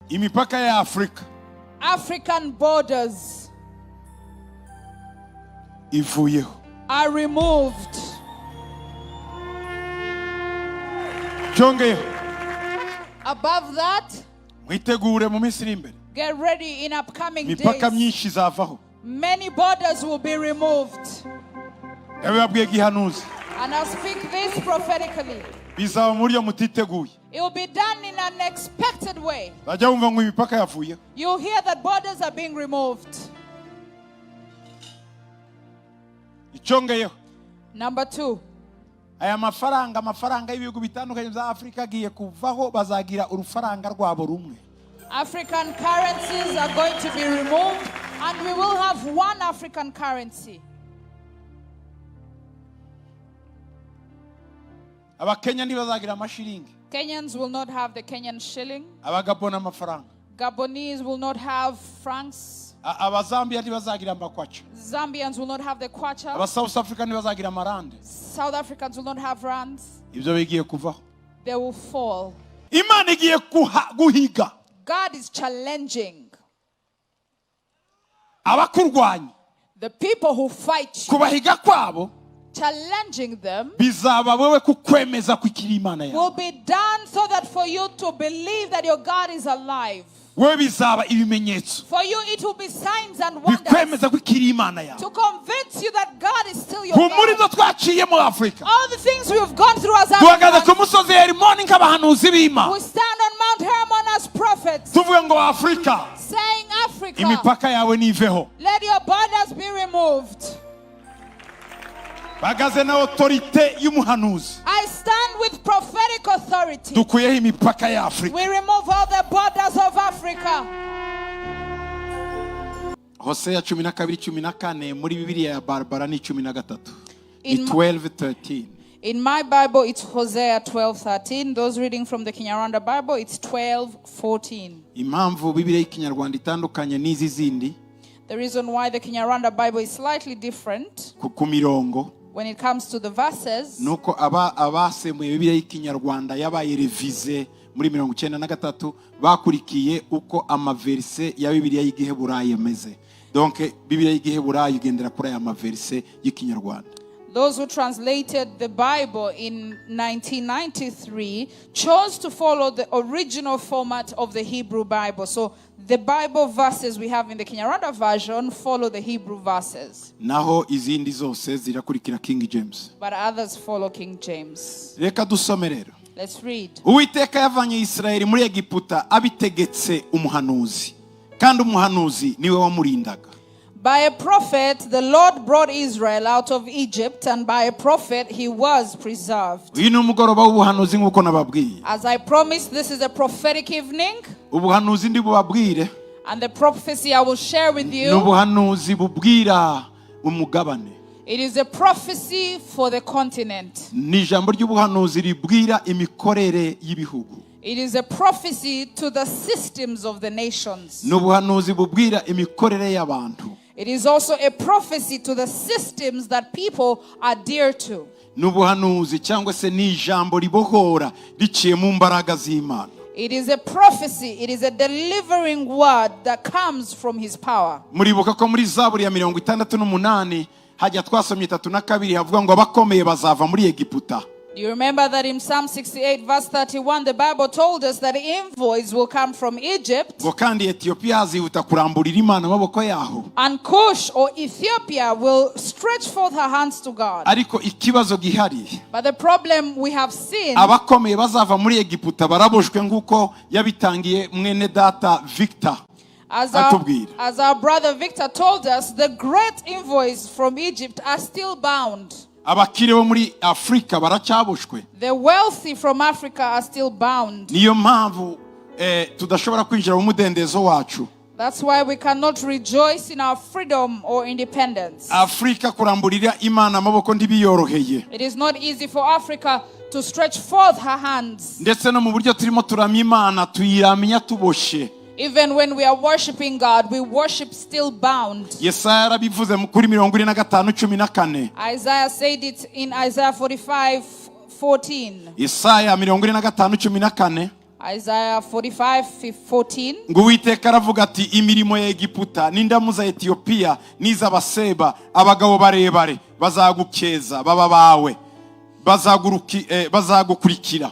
Imipaka ya Afurika African borders ivuyeho. Are removed. Byongeyeho, Above that, mwitegure mu minsi iri imbere, get ready in upcoming imipaka days. Myinshi izavaho. Many borders will be removed. Ndabibabwiye gihanuzi. And I'll speak this prophetically. Bizaba mu buryo mutiteguye. It will be done in an unexpected way. Bajya bumva ngo imipaka yavuyeho. You'll hear that borders are being removed. Icyongeyeho, Number two, aya mafaranga, amafaranga y'ibihugu bitandukanye bya Afurika agiye kuvaho, bazagira urufaranga rwabo rumwe. African currencies are going to be removed, and we will have one African currency. Abakenya ntibazagira amashiringi. Kenyans will not have the Kenyan shilling. Abagabona amafaranga. Gabonese will not have francs. Abazambiya ntibazagira amakwaca. Zambians will not have the kwacha. Aba South Africa ntibazagira amarande. South Africans will not have rands. Ibyo bigiye kuvaho. They will fall. Imana igiye guhiga God is challenging abakurwanya. The people who fight you. Kubahiga kwabo Challenging them bizaba wowe kukwemeza ko ikiri Imana yawe. Will be done so that for you to believe that your God is alive. Wowe bizaba ibimenyetso For you, it will be signs and wonders bikwemeza ko ikiri Imana yawe. To convince you that God is still your Humura, ibyo God. twaciyemo muri Afurika, All the things we've gone through as duhagaze ku Africans, musozi Herimoni nk'abahanuzi b'Imana, we stand on Mount Hermon as prophets, tuvuge ngo Afurika, saying, "Africa, imipaka yawe niveho." let your borders be removed." Bahagaze na autorité y'umuhanuzi. I stand with prophetic authority. Dukuyeho imipaka ya Afurika. We remove all the borders of Africa. Hoseya 12:14, muri Bibiliya ya Barbara ni 13, ni 12:13. In my Bible, it's Hosea 12:13. Those reading from the Kinyarwanda Bible, it's 12:14. Impamvu Bibiliya y'Ikinyarwanda itandukanye n'izi zindi The reason why the Kinyarwanda Bible is slightly different ku mirongo when it comes to the verses nuko aba abasemuye Bibiliya y'Ikinyarwanda yabaye révisée muri 93 bakurikiye uko amaverise ya Bibiliya y'Igiheburayi ameze. Donc Bibiliya y'Igiheburayi igendera kuri aya maverise y'Ikinyarwanda. Those who translated the Bible in 1993 chose to follow the original format of the Hebrew Bible. So the Bible verses we have in the Kinyarwanda version follow the Hebrew verses, Naho izindi zose zirakurikira King James. But others follow King James. Reka dusome rero. Let's read. Uwiteka yavanye Isirayeli muri Egiputa abitegetse umuhanuzi, kandi umuhanuzi niwe wamurindaga. By a prophet, the Lord brought Israel out of Egypt, and by a prophet he was preserved. Uyu ni umugoroba w'ubuhanuzi nk'uko nababwiye. As I promised, this is a prophetic evening, Ubuhanuzi ndi bubabwire and the prophecy I will share with ni you, ubuhanuzi bubwira umugabane. It is a prophecy for the continent. Ni ijambo ry'ubuhanuzi ribwira imikorere y'ibihugu. It is a prophecy to the systems of the nations. Ni ubuhanuzi bubwira imikorere y'abantu. It is also a prophecy to the systems that people are dear to. Ni ubuhanuzi cyangwa se ni ijambo ribohora riciye mu mbaraga z'Imana. It is a prophecy, it is a delivering word that comes from his power. Muribuka ko muri Zaburi ya 68 hajya twasomye 32 havuga ngo abakomeye bazava muri Egiputa. Do you remember that in Psalm 68, verse 31, the Bible told us that envoys will come from Egypt Ngo kandi Etiyopiya hazihuta kuramburira Imana amaboko yaho. And Cush or Ethiopia will stretch forth her hands to God? Ariko ikibazo gihari, But the problem we have seen, abakomeye bazava muri Egiputa baraboshwe nk'uko yabitangiye mwene data Victor atubwira. As our brother Victor told us, the great envoys from Egypt are still bound. Abakire bo muri Afurika baracyaboshwe. The wealthy from Africa are still bound. Niyo mpamvu tudashobora kwinjira mu mudendezo wacu. That's why we cannot rejoice in our freedom or independence. Afurika kuramburira Imana amaboko ntibiyoroheye. It is not easy for Africa to stretch forth her hands. Ndetse no mu buryo turimo turamya Imana, tuyiramya tuboshye. Even when we are worshiping God, we worship still bound. Yesaya yarabivuze kuri 45:14. Isaiah said it in Isaiah 45:14. Yesaya 45:14. Isaiah 45 14. Ngo Uwiteka aravuga ati imirimo ya Egiputa n'indamu za Etiyopiya n'iz'Abaseba, abagabo barebare bazagukeza baba bawe, bazagukurikira.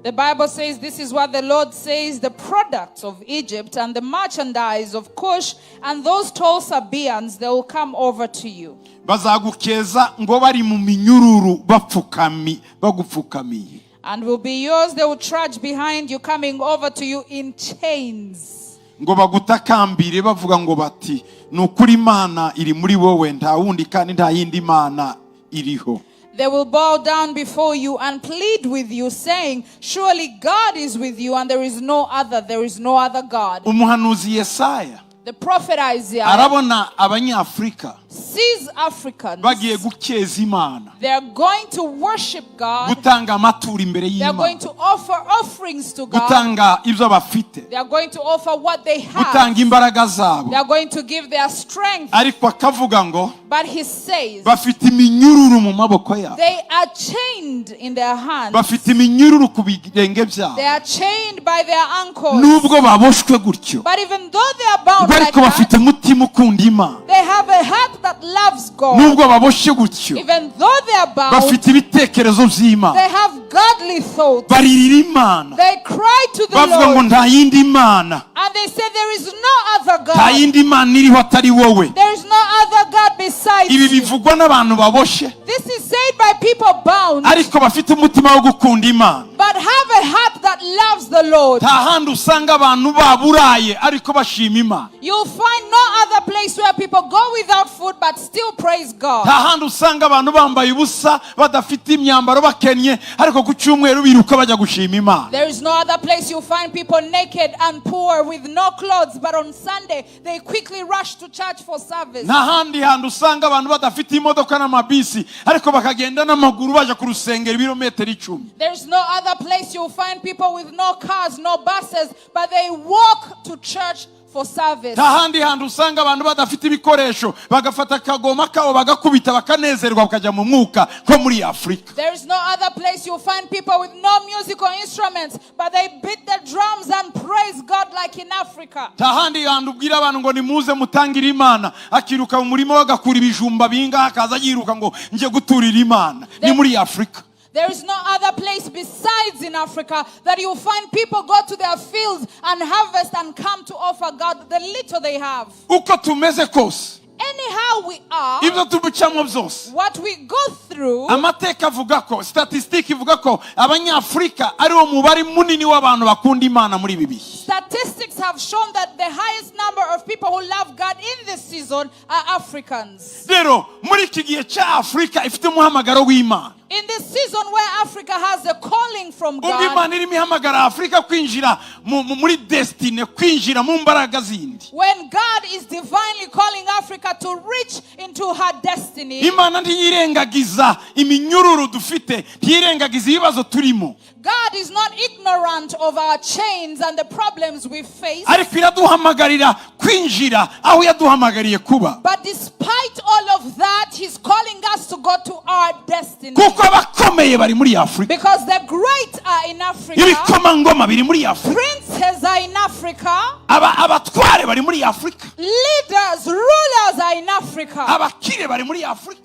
The Bible says, "This is what the Lord says: the products of Egypt and the merchandise of Cush and those tall Sabaeans, they will come over to you." Bazagukeza ngo bari mu minyururu bapfukami bagupfukamiye. And will be yours. They will trudge behind you, coming over to you in chains. Ngo bagutakambire bavuga ngo bati ni ukuri Imana iri muri wowe, nta wundi kandi nta yindi mana iriho. They will bow down before you and plead with you, saying, "Surely God is with you, and there is no other, there is no other God." Umuhanuzi Yesaya The prophet Isaiah arabona Abanyafurika sees Africans. Bagiye gukeza Imana, They are going to worship God. Gutanga amaturo imbere They are going y'Imana, to offer offerings to God. Gutanga ibyo bafite, They are going to offer what they have. Gutanga imbaraga zabo. They are going to give their strength. Ariko akavuga ngo But he says bafite iminyururu mu maboko yabo, they are chained in their hands. Bafite iminyururu ku birenge byabo. They are chained by their ankles. Nubwo baboshwe gutyo, But even though they are bound ngo like ariko bafite that, umutima ukunda Imana. They have a heart that loves God. Nubwo baboshye gutyo, Even though they are bound, bafite ibitekerezo by'Imana. They have godly thoughts. Baririra Imana, They cry to the bavuga ngo Lord. Nta yindi mana, And they say, "There is no other nta God. Yindi mana iriho atari wowe. There is no other God besides Ibi you." bivugwa n'abantu baboshye, This is said by people bound, ariko bafite umutima wo gukunda Imana. But have a heart that loves the Lord. Nta handi usanga abantu baburaye ariko bashima Imana. You'll find no other place where people go without food but still praise God. Nta handi usanga abantu bambaye ubusa badafite imyambaro bakennye ariko ku cyumweru biruka bajya gushima Imana. There is no other place you'll find people naked and poor with no clothes, but on Sunday they quickly rush to church for service. Nta handi hantu usanga abantu badafite imodoka n'amabisi ariko bakagenda n'amaguru baja ku rusengero ibirometero 10. There's no other place you'll find people with no cars, no buses, but they walk to church for service. Nta handi hantu usanga abantu badafite ibikoresho bagafata akagoma kabo bagakubita bakanezerwa bakajya mu mwuka nko muri Afurika. There is no other place you'll find people with no musical instruments, but they beat the drums and praise God like in Africa. Nta handi hantu ubwira abantu ngo nimuze mutangire Imana akiruka mu murima we agakura ibijumba bingaha akaza yiruka ngo njye guturira Imana. Ni muri Afurika. There is no other place besides in Africa that you'll find people go to their fields and harvest and come to offer God the little they have. Uko tumeze kose, Anyhow, we are, ibyo tubucamo byose, what we go through, amateka avuga ko statisitike ivuga ko Abanyafurika ari wo mubare munini w'abantu bakunda Imana muri ibi bihe. Statistics have shown that the highest number of people who love God in this season are Africans. Rero muri iki gihe cya Afurika ifite umuhamagaro w'Imana, In this season where Africa has a calling from ubwo God, Imana irimo ihamagara Afurika kwinjira muri destinée, kwinjira mu mbaraga zindi, when God is divinely calling Africa to reach into her destiny, Imana ntiyirengagiza iminyururu dufite, ntiyirengagiza ibibazo turimo, God is not ignorant of our chains and the problems we face. Ariko iraduhamagarira kwinjira aho yaduhamagariye kuba. But despite all of that, He's calling us to go to our destiny. Kuko abakomeye bari muri Afurika. Because the great are in Africa, Ibikomangoma biri muri Afurika. Princes are in Africa, Abatware bari muri Afurika. Leaders, rulers are in Africa, Abakire bari muri Afurika.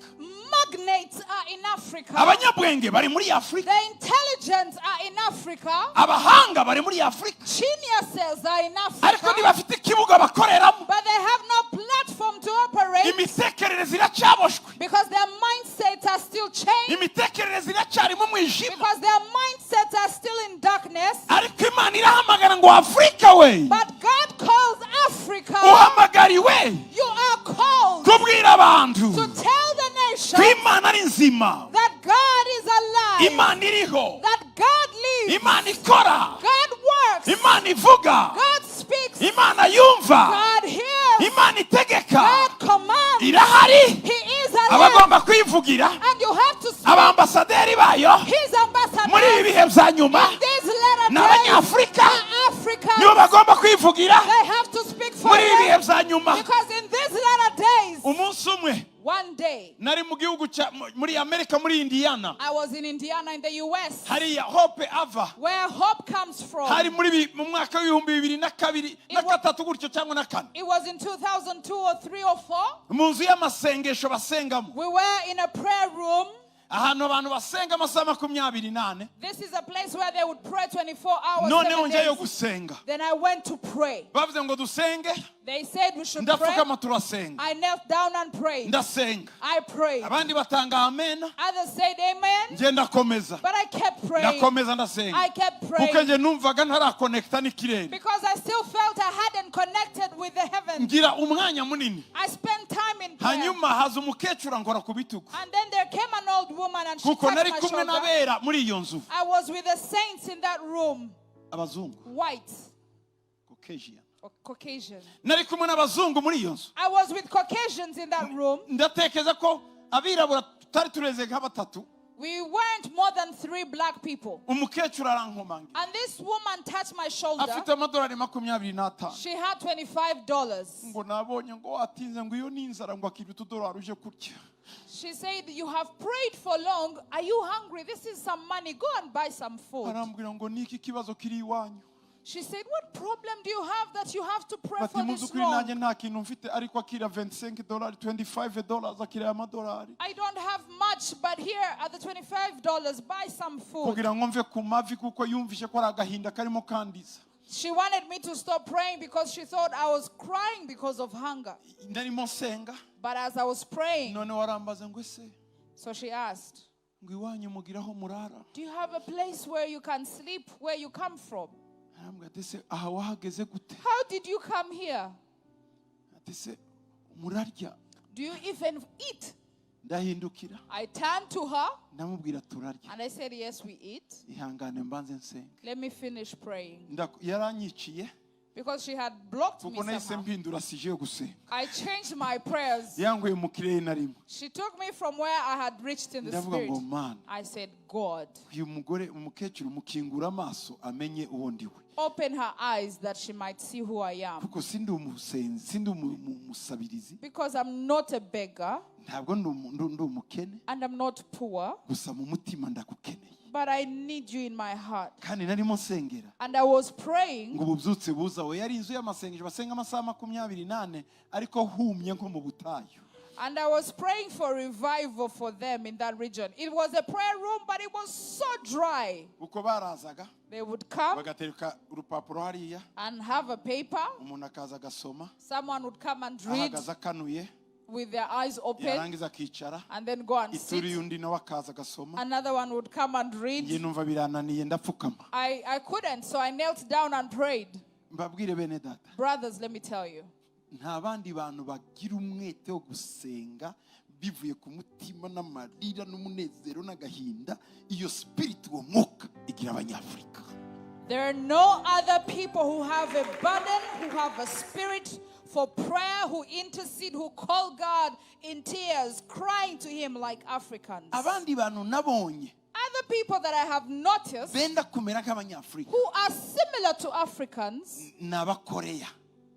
Magnates are in Africa, Abanyabwenge bari muri Afurika. The intelligent are in Africa, Abahanga bari muri Afurika. Geniuses are in Ariko Africa. Ntibafite ikibuga bakoreramo. But they have no platform to operate Imitekerereze iracyaboshwe. Because their mindsets are still chained, Imitekerereze iracyari mu mwijima. Because their mindsets are still in darkness. Ariko Imana irahamagara ngo Afurika we, But God calls Africa, uhamagariwe you are called kubwira abantu to tell the nation ko Imana ari nzima, that God is alive, Imana iriho, that God lives, Imana ikora, God works, Imana ivuga, God speaks, Imana yumva, God hears, Imana itegeka, God commands. Irahari. He is alive. Abagomba kwivugira, And you have to speak. Abambasaderi bayo His muri ibi ambassadors bihe bya nyuma these latter ni days Abanyafurika. Are Africans. Nibo bagomba kwivugira They have to speak for muri ibi bihe them. bya nyuma. Because in these latter days, Umunsi umwe, One day, Nari mu gihugu cya muri Amerika, muri Indiana. I was in Indiana in the US, Hariya Hope ava. Where hope comes from. Hari muri mu mwaka w'2002 na gatatu gutyo cyangwa na kane. It was in 2002 or 3 or 4. Mu nzu y'amasengesho basengamo. We were in a prayer room. Ahantu abantu basenga amasaha 24. This is a place where they would pray 24 hours, Noneho 7 njyayo days. Gusenga. Then I went to pray. Bavuze ngo dusenge. They said we should pray. Ndapfukama turasenga. I knelt down and prayed. Ndasenga. I prayed. Abandi batanga amen. Others said amen. Njye ndakomeza. But I kept praying. Ndakomeza ndasenga. I kept Kuko praying. njye numvaga ntarakonekita n'ikirere. Because I still felt I hadn't connected with the heavens. Ngira umwanya munini. I spent time in prayer. Hanyuma haza umukecuru angora ku bitugu. And then there came an old woman and she Kuko touched nari my kumwe shoulder. N'abera muri iyo nzu. I was with the saints in that room, Abazungu. White Caucasian. Or Caucasian. Nari kumwe n'abazungu muri iyo nzu. I was with Caucasians in that room. Ndatekereza ko abirabura tutari tureze nka batatu. We weren't more than three black people. Umukecuru arankomangira. And this woman touched my shoulder. Afite amadolari 25. She had $25. Ngo nabonye ngo watinze ngo iyo ni inzara ngo akira utudolari uje kurya. She said, "You have prayed for long. Are you hungry? This is some money. Go and buy some food." Arambwira ngo niki kibazo kiri iwanyu. She said, "What problem do you have that you have to pray Bati for mu this by'ukuri nanjye long?" nta kintu mfite ariko akira 25 dolari, $25, akira aya madolari. "I don't have much, but here are the $25. Buy some food." Kugira ngo mve ku mavi kuko yumvishe ko ari agahinda karimo kandiza. She wanted me to stop praying because she thought I was crying because of hunger. Narimo nsenga. But as I was praying, None warambaza ngo ese so she asked, ngo iwanyu mugiraho murara. "Do you have a place where you can sleep where you come from?" Arambwira ati ese aha wahageze gute? "How did you come here?" Ati ese murarya? "Do you even eat?" Ndahindukira. I turned to her Ndamubwira turarya. And I said, "Yes, we eat." Ihangane mbanze nsenge. Let me finish praying. Yaranyiciye. Because she had blocked me Kuko nahise somehow. mpindura sujet yo gusenga. I changed my prayers. Yanguye mu kirere narimo. She took me from where I had reached in the Ndavuga spirit. ngo Mana, I said, "God, uyu mugore umukecuru mukingura amaso amenye uwo ndiwe. Open her eyes that she might see who I am." Kuko sindi umusenzi sindi umusabirizi. Because I'm not a beggar Ntabwo ndi umukene. And I'm not poor, Gusa mu mutima ndagukeneye. But I need you in my heart. Kandi narimo nsengera And I was praying ngo ububyutse buza we yari inzu y'amasengesho basenga amasaha 24 ariko humye nko mu butayu. And I was praying for revival for them in that region. It was a prayer room, but it was so dry. Uko barazaga They would come bagatereka urupapuro hariya. And have a paper. Umuntu akaza agasoma. Someone would come and read Ahagaze akanuye. With their eyes open Yarangiza akicara. And then go and Ituri sit. y'undi nawe akaza agasoma. Another one would come and Njye read. numva birananiye ndapfukama. I couldn't, so I knelt down and prayed. Mbabwire bene data. Brothers, let me tell you. Nta bandi bantu bagira umwete wo gusenga bivuye ku mutima n'amarira n'umunezero n'agahinda iyo spirit uwo mwuka igira abanyafurika. There are no other people who have a burden, who have a spirit for prayer, who intercede, who call God in tears, crying to Him like Africans. Abandi bantu nabonye Other people that I have noticed benda kumera nk'abanyafurika who are similar to Africans, ni abakoreya.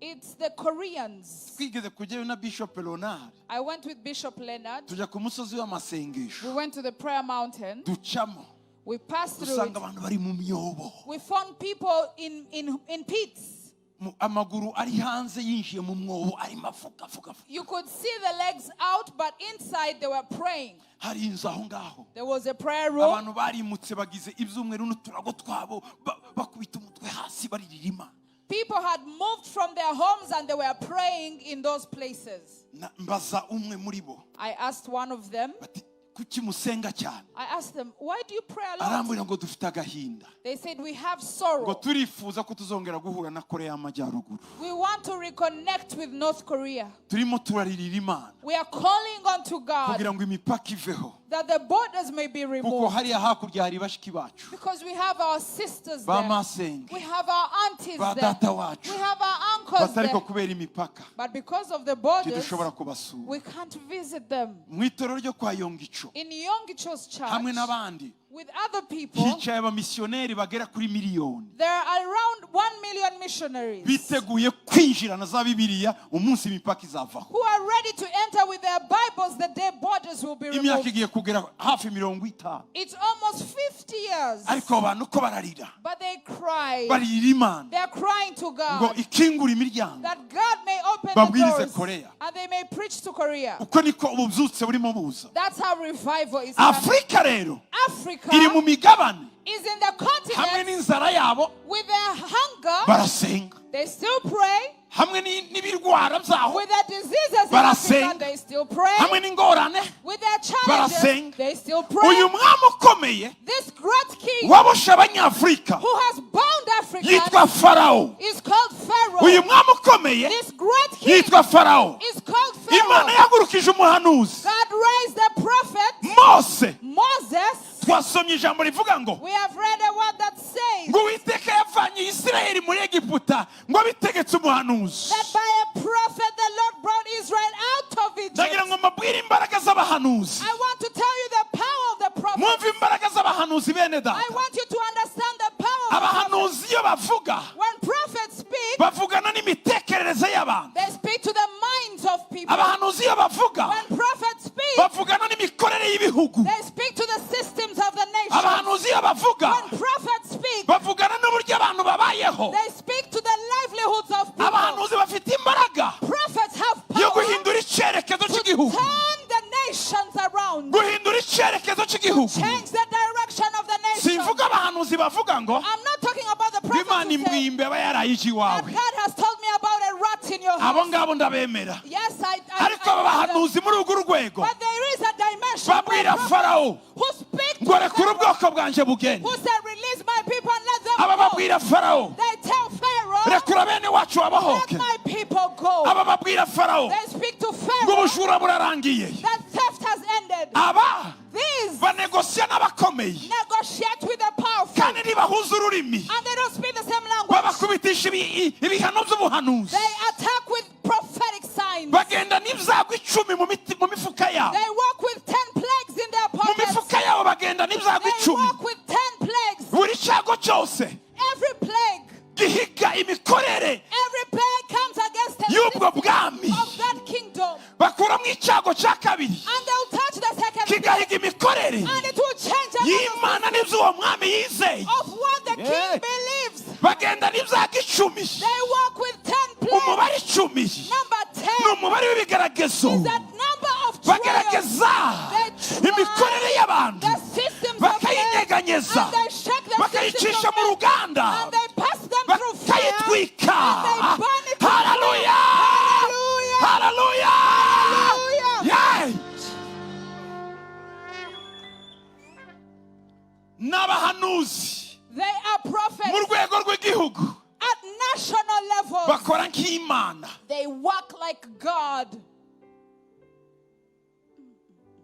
It's the Koreans. Twigeze kujyayo na Bishop Leonard. I went with Bishop Leonard. Tujya ku musozi w'amasengesho. We went to the prayer mountain. Ducamo. We passed through Dusanga it. Abantu bari mu myobo. We found people in pits. Amaguru ari hanze yinjiye mu mwobo arimo avuga avuga avuga. You could see the legs out, but inside they were praying. Hari inzu aho ngaho. There was a prayer room. Abantu barimutse bagize ibyumweru n'uturago twabo bakubita umutwe hasi baririma. People had moved from their homes and they were praying in those places. Mbaza umwe muri bo. I asked one of them, Bati kuki musenga cyane? I asked them, "Why do you pray a lot?" Arambwira ngo dufite agahinda. They said, "We have Ngo sorrow. turifuza ko tuzongera guhura na Korea y'Amajyaruguru. We want to reconnect with North Korea. Turimo turaririra Imana We are calling unto God kugira ngo imipaka iveho. That the borders may be Kuko removed." hariya hakurya hari bashiki bacu. Because we have our sisters Ba there. masenge. We have our aunties Ba there. data wacu. We have our uncles Batariko there. Kubera imipaka. But because of the borders, Ntidushobora kubasura. We can't visit them. Mu itorero ryo kwa Yongico In Yongicho's church hamwe n'abandi With other people, Hicaye abamisiyoneri bagera kuri miliyoni there are around 1 million missionaries biteguye kwinjira na za Bibiliya umunsi imipaka izavaho. Who are ready to enter with their Bibles the day borders will be Imyaka removed. igiye kugera hafi 50. It's almost 50 years. Ariko abo bantu ko bararira, But they cry. barira Imana They're crying to ngo God ikingure imiryango that God may open the babwirize doors Korea. And they may preach to Korea. Uko niko ububyutse burimo buza. That's how revival is coming. Afurika rero Africa iri mu migabane is in the hamwe continent n'inzara yabo with their hunger. barasenga, They still pray. Hamwe n'ibirwara byaho With their diseases in Africa, barasenga, they still pray. Hamwe n'ingorane With their challenges, barasenga. They still pray. Uyu mwami ukomeye This great king waboshe Abanyafurika who has bound Africa yitwa Farawo. Is called Pharaoh. Uyu mwami ukomeye This great king yitwa Farawo. Is called Imana Pharaoh. yahagurukije umuhanuzi God raised a prophet, Mose. Moses. Twasomye ijambo rivuga ngo We have read a word that says ngo Uwiteka yavanye Isirayeli muri Egiputa ngo abitegetse umuhanuzi. That by a prophet the Lord brought Israel out of Egypt. Ndagira ngo mbabwire imbaraga z'abahanuzi. I want to tell you the power of the prophet. Mwumve imbaraga z'abahanuzi bene I data. Want you to understand the power of the prophet. Abahanuzi iyo bavuga When prophets speak, bavugana n'imitekerereze y'abantu. They speak to the minds of people. Abahanuzi iyo bavuga When prophets speak, bavugana n'imikorere y'ibihugu. They speak to the systems of the nations. Abahanuzi iyo bavuga When prophets speak, bavugana n'uburyo abantu babayeho. They speak to the livelihoods of people. Abahanuzi bafite imbaraga Prophets have yo power guhindura icyerekezo to cy'igihugu, turn the nations around, guhindura icyerekezo cy'igihugu. Change the direction of the nation. Simvuga abahanuzi bavuga ngo I'm not talking about the prophets Imana who say imbwimbe aba yarayije that iwawe. God has told me about a rat in your Abo house. ngabo ndabemera. Yes, I Ariko aba I know them. bahanuzi muri urwo rwego But there is a dimension where babwira prophets Farawo who speak to ngo rekura Pharaoh, ubwoko bwanjye bugende. Who said, "Release my people and let them Aba go." babwira Farawo They tell Pharaoh, rekura bene wacu "Let babohoke. my people go." Aba babwira Farawo They speak to ngo Pharaoh ubujura burarangiye. That theft has ended. Aba These banegosiya n'abakomeye negotiate with the powerful kandi ntibahuza ururimi. And they don't speak the same language. Babakubitisha ibihano by'ubuhanuzi. They attack with prophetic signs. Bagenda n'ibyago 10 mu mifuka yabo. They walk with 10 plagues in their Mu pockets. mifuka yabo bagenda n'ibyago They 10. Walk with 10 plagues. Buri cyago cyose Every plague, gihiga imikorere every plague comes against the y'ubwo system bwami. Of that kingdom. Bakuramo icyago cya kabiri And they'll touch the second plague. kigahiga imikorere And it will change another y'Imana n'ibyo uwo mwami yizeye. Of what the king Yeah. believes. Bagenda n'ibyago 10. They walk with 10 plagues. Umubare 10 Number ni 10 umubare w'ibigeragezo. Is that number of trials. Bagerageza They try imikorere y'abantu the systems of men, bakayinyeganyeza and they shake the systems bakayicisha of mu men, ruganda and they pass them through fire, bakayitwika. And they burn it to Haleluya. Hallelujah. Haleluya. Hallelujah. Yeah. N'abahanuzi They are prophets mu rwego rw'igihugu at national level. Bakora nk'Imana. They work like God.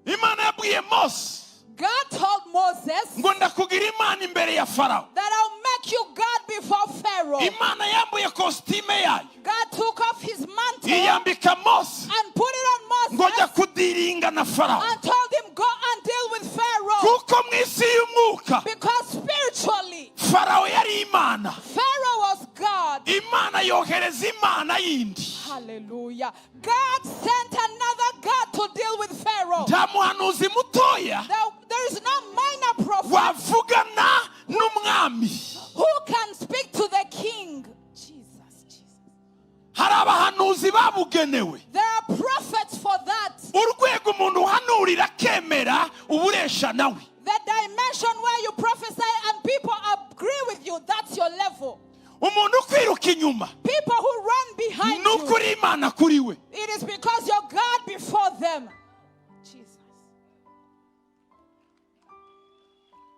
Imana yabwiye Mose God told Moses ngo ndakugira Imana imbere ya Farawo. That I'll make you God before Pharaoh. Imana yambuye kositime yayo God took off his mantle iyambika Mose and put it on ngo jya Moses kudiringa na Farawo and told him, "Go and deal with Pharaoh." Kuko mu isi y'umwuka Because spiritually, Farawo yari Imana. Pharaoh was God. Imana yohereza Imana yindi. Hallelujah. God sent another God to deal with Pharaoh. Nta muhanuzi mutoya There is no minor prophet wavugana n'umwami. Who can speak to the king. Jesus, Jesus. Hari abahanuzi babugenewe. There are prophets for that. Urwego umuntu uhanurira akemera uburesha nawe. The dimension where you prophesy and people agree with you, that's your level. Umuntu ukwiruka inyuma People who run behind ni you, ukuri Imana kuri we. It is because you're God before them. Jesus.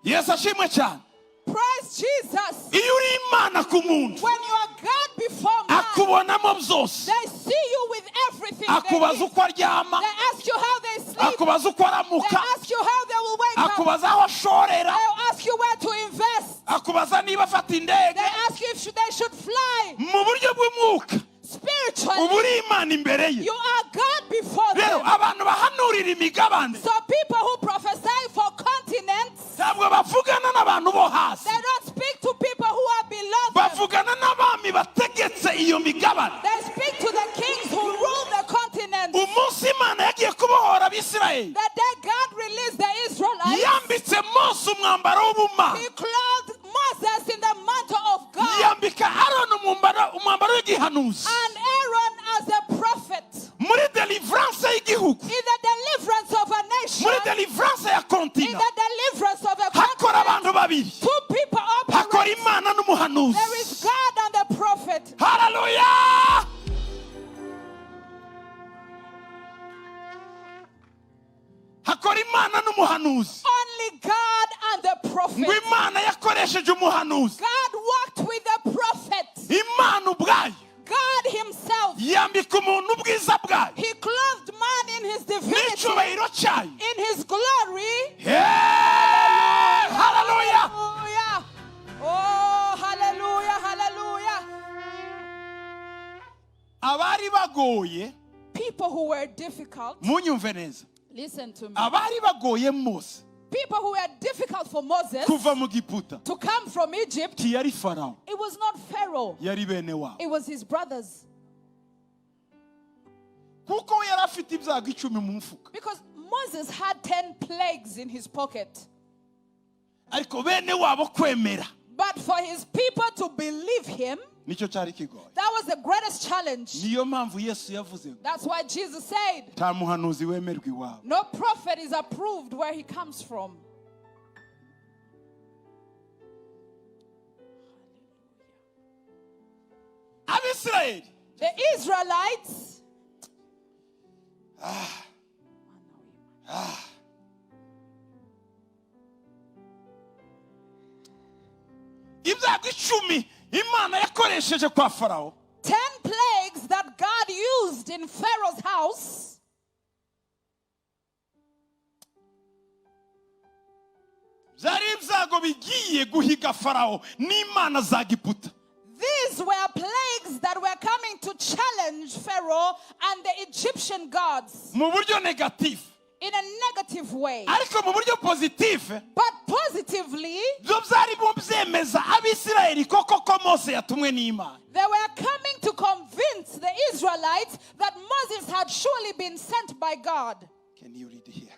Yesu ashimwe cyane. Praise Jesus. Iyo uri Imana ku muntu When you are God before man, akubonamo byose. They see you with everything they Akubaza need. uko aryama, They ask you how they sleep. Akubaza uko They aramuka, ask you how they will wake up. akubaza aho ashorera, They'll ask you where to invest. Akubaza niba afata indege. They ask you if they should fly. Mu buryo bw'umwuka Spiritually, uba uri Imana imbere ye. You are God before Rero them. abantu bahanurira imigabane So people who prophesy for continents, Ntabwo bavugana n'abantu bo hasi. They don't speak to people who are below them. Bavugana n'abami bategetse iyo migabane. They speak to the kings who rule the continent. Umunsi Imana yagiye kubohora Abisirayeli, The day God released the Israelites, yambitse Mose umwambaro w'ubumana, He clothed Moses in the mantle of God yambika Aroni umwambaro w'igihanuzi. And Aaron as a prophet. Muri deliverance y'igihugu, In the deliverance of a nation, muri deliverance ya in continent, the deliverance of a hakora continent, abantu babiri. two people Hakora operate. Imana n'umuhanuzi. There is God and the prophet. Haleluya! Hakora Imana n'umuhanuzi. Only God and the prophet. Ngo Imana yakoresheje umuhanuzi. God worked with the prophet. Imana ubwayo God Himself. yambika umuntu ubwiza bwayo He clothed man in His divinity, n'icyubahiro cyayo. In His glory. Hey, haleluya! Hallelujah. Oh, hallelujah, hallelujah. Abari bagoye, People who were difficult, munyumve neza, listen to me. Abari bagoye Mose People who were difficult for Moses kuva mu Giputa, to come from Egypt, ntiyari Farawo, it was not Pharaoh, yari bene wabo, it was his brothers. Kuko we yari afite ibyago 10 mu mufuka. Because Moses had 10 plagues in his pocket. Ariko bene wabo kwemera, But for his people to believe him, nicyo cyari kigoye. That was the greatest challenge. Niyo mpamvu Yesu yavuze ngo That's why Jesus said, nta muhanuzi wemerwa iwabo. no prophet is approved where he comes from. Abisirayeli, The Israelites, ibyago 10 Imana yakoresheje kwa Farawo, 10 plagues that God used in Pharaoh's house, byari ibyago bigiye guhiga Farawo n'imana za Giputa. These were plagues that were coming to challenge Pharaoh and the Egyptian gods Mu buryo negative, in a negative way. Ariko mu buryo positive, But positively, byo byari mu byemeza Abisirayeli koko ko Mose yatumwe n'Imana. They were coming to convince the Israelites that Moses had surely been sent by God. Can you read here?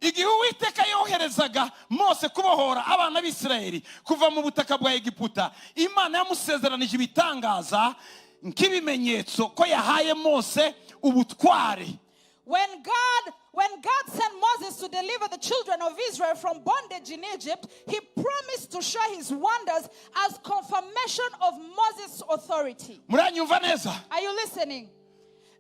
Igihe Uwiteka yoherezaga Mose kubohora abana b'Isirayeli kuva mu butaka bwa Egiputa, Imana yamusezeranije ibitangaza nk'ibimenyetso ko yahaye Mose ubutware. When God sent Moses to deliver the children of Israel from bondage in Egypt, He promised to show His wonders as confirmation of Moses' authority. Muranyumva neza? Are you listening?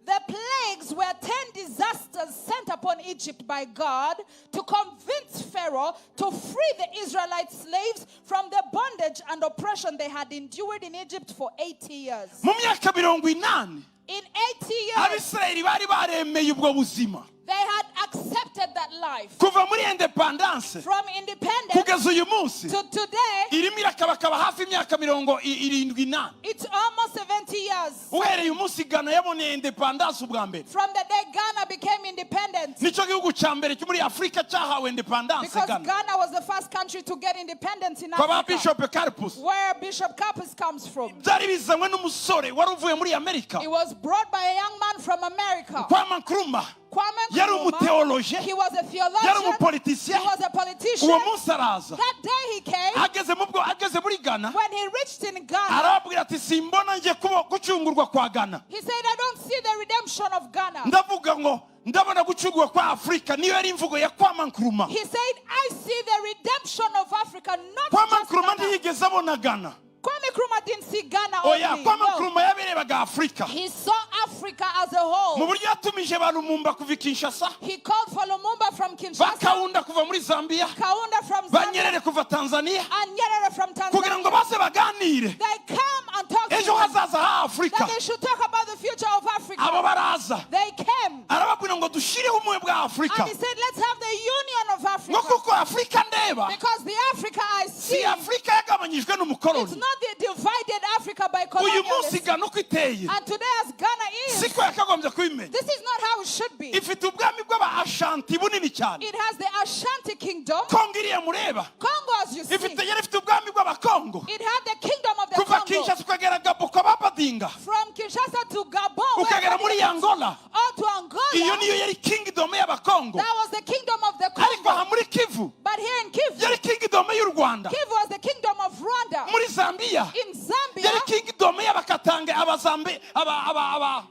The plagues were 10 disasters sent upon Egypt by God to convince Pharaoh to free the Israelite slaves from the bondage and oppression they had endured in Egypt for 80 years. Mu myaka 80, In 80 years, Abisirayeli bari baremeye ubwo buzima. They had accepted that life. Kuva muri indépendance From independence kugeza uyu munsi, to today, irimo irakabakaba hafi imyaka 70. It's almost 70 years Uhereye umunsi Ghana yaboneye indépendance ubwa mbere, from the day Ghana became independent. Nicyo gihugu cya mbere cyo muri Afurika cyahawe indépendance, Because Ghana, Ghana was the first country to get independence in kwa ba Africa, Bishop Carpus. where Bishop Carpus comes from. Byari bizanywe n'umusore wari uvuye muri Amerika, It was brought by a young man from America. Kwame Nkrumah. Kwame Yari Nkrumah. umutheologie, He was a yari theologian. umupoliticien. He was a politician. Uwo munsi araza. That day he came, Ageze mu bwo ageze muri Ghana, when he reached in Ghana, arababwira ati simbona njye gucungurwa kwa Ghana. He said, "I don't see the redemption of Ghana." Ndavuga ngo ndabona gucungurwa kwa Afurika. Niyo yari imvugo ya Kwame Nkrumah. He said, "I see the redemption of Africa, not Kwame just Nkrumah Ghana." ntiyigeze abona Ghana. Kwame Nkrumah didn't see Ghana Oya, only. Kwame No. Nkrumah yabirebaga Afurika. He saw Africa as a Mu whole. buryo yatumije ba Lumumba kuva i Kinshasa, He called for Lumumba from Kinshasa, ba Kaunda kuva muri Zambia, Kaunda from Zambia, ba Nyerere kuva Tanzania, and Nyerere from kugira ngo Tanzania. baze baganire They come and talk to ejo him hazaza ha Afurika. that they should talk about the future of Africa. Abo baraza, They came. arababwira ngo dushireho ubumwe bwa Afurika, And he said, "Let's have the union of ngo Africa." kuko Afurika ndeba Because the Africa I si see, Afurika yagabanyijwe it's n'umukoloni. not the divided Africa by Uyu munsi colonialists. Ghana uko iteye, And today, as Ghana is, is, Siko yakagombye kubimenya. This is not how it should be. Ifite ubwami bw'aba-Ashanti bunini cyane. It has the Ashanti kingdom. Kongo iriya mureba, Congo, as you see, ifite, yari ifite ubwami bw'abakongo. It had the kingdom of the Kuva Congo. Kinshasa ukagera Gabo kwa Babadinga, From Kinshasa to Gabon, where ukagera muri Babadinga- Angola, or to Angola, iyo niyo yari kingdom y'abakongo. That was the kingdom of the Ariko aha Congo. muri Kivu, But here in Kivu, yari kingdom y'u Rwanda. Kivu was the kingdom of Rwanda. Muri Zambia, In Zambia, yari kingdom y'abakatange, abazambe, aba aba aba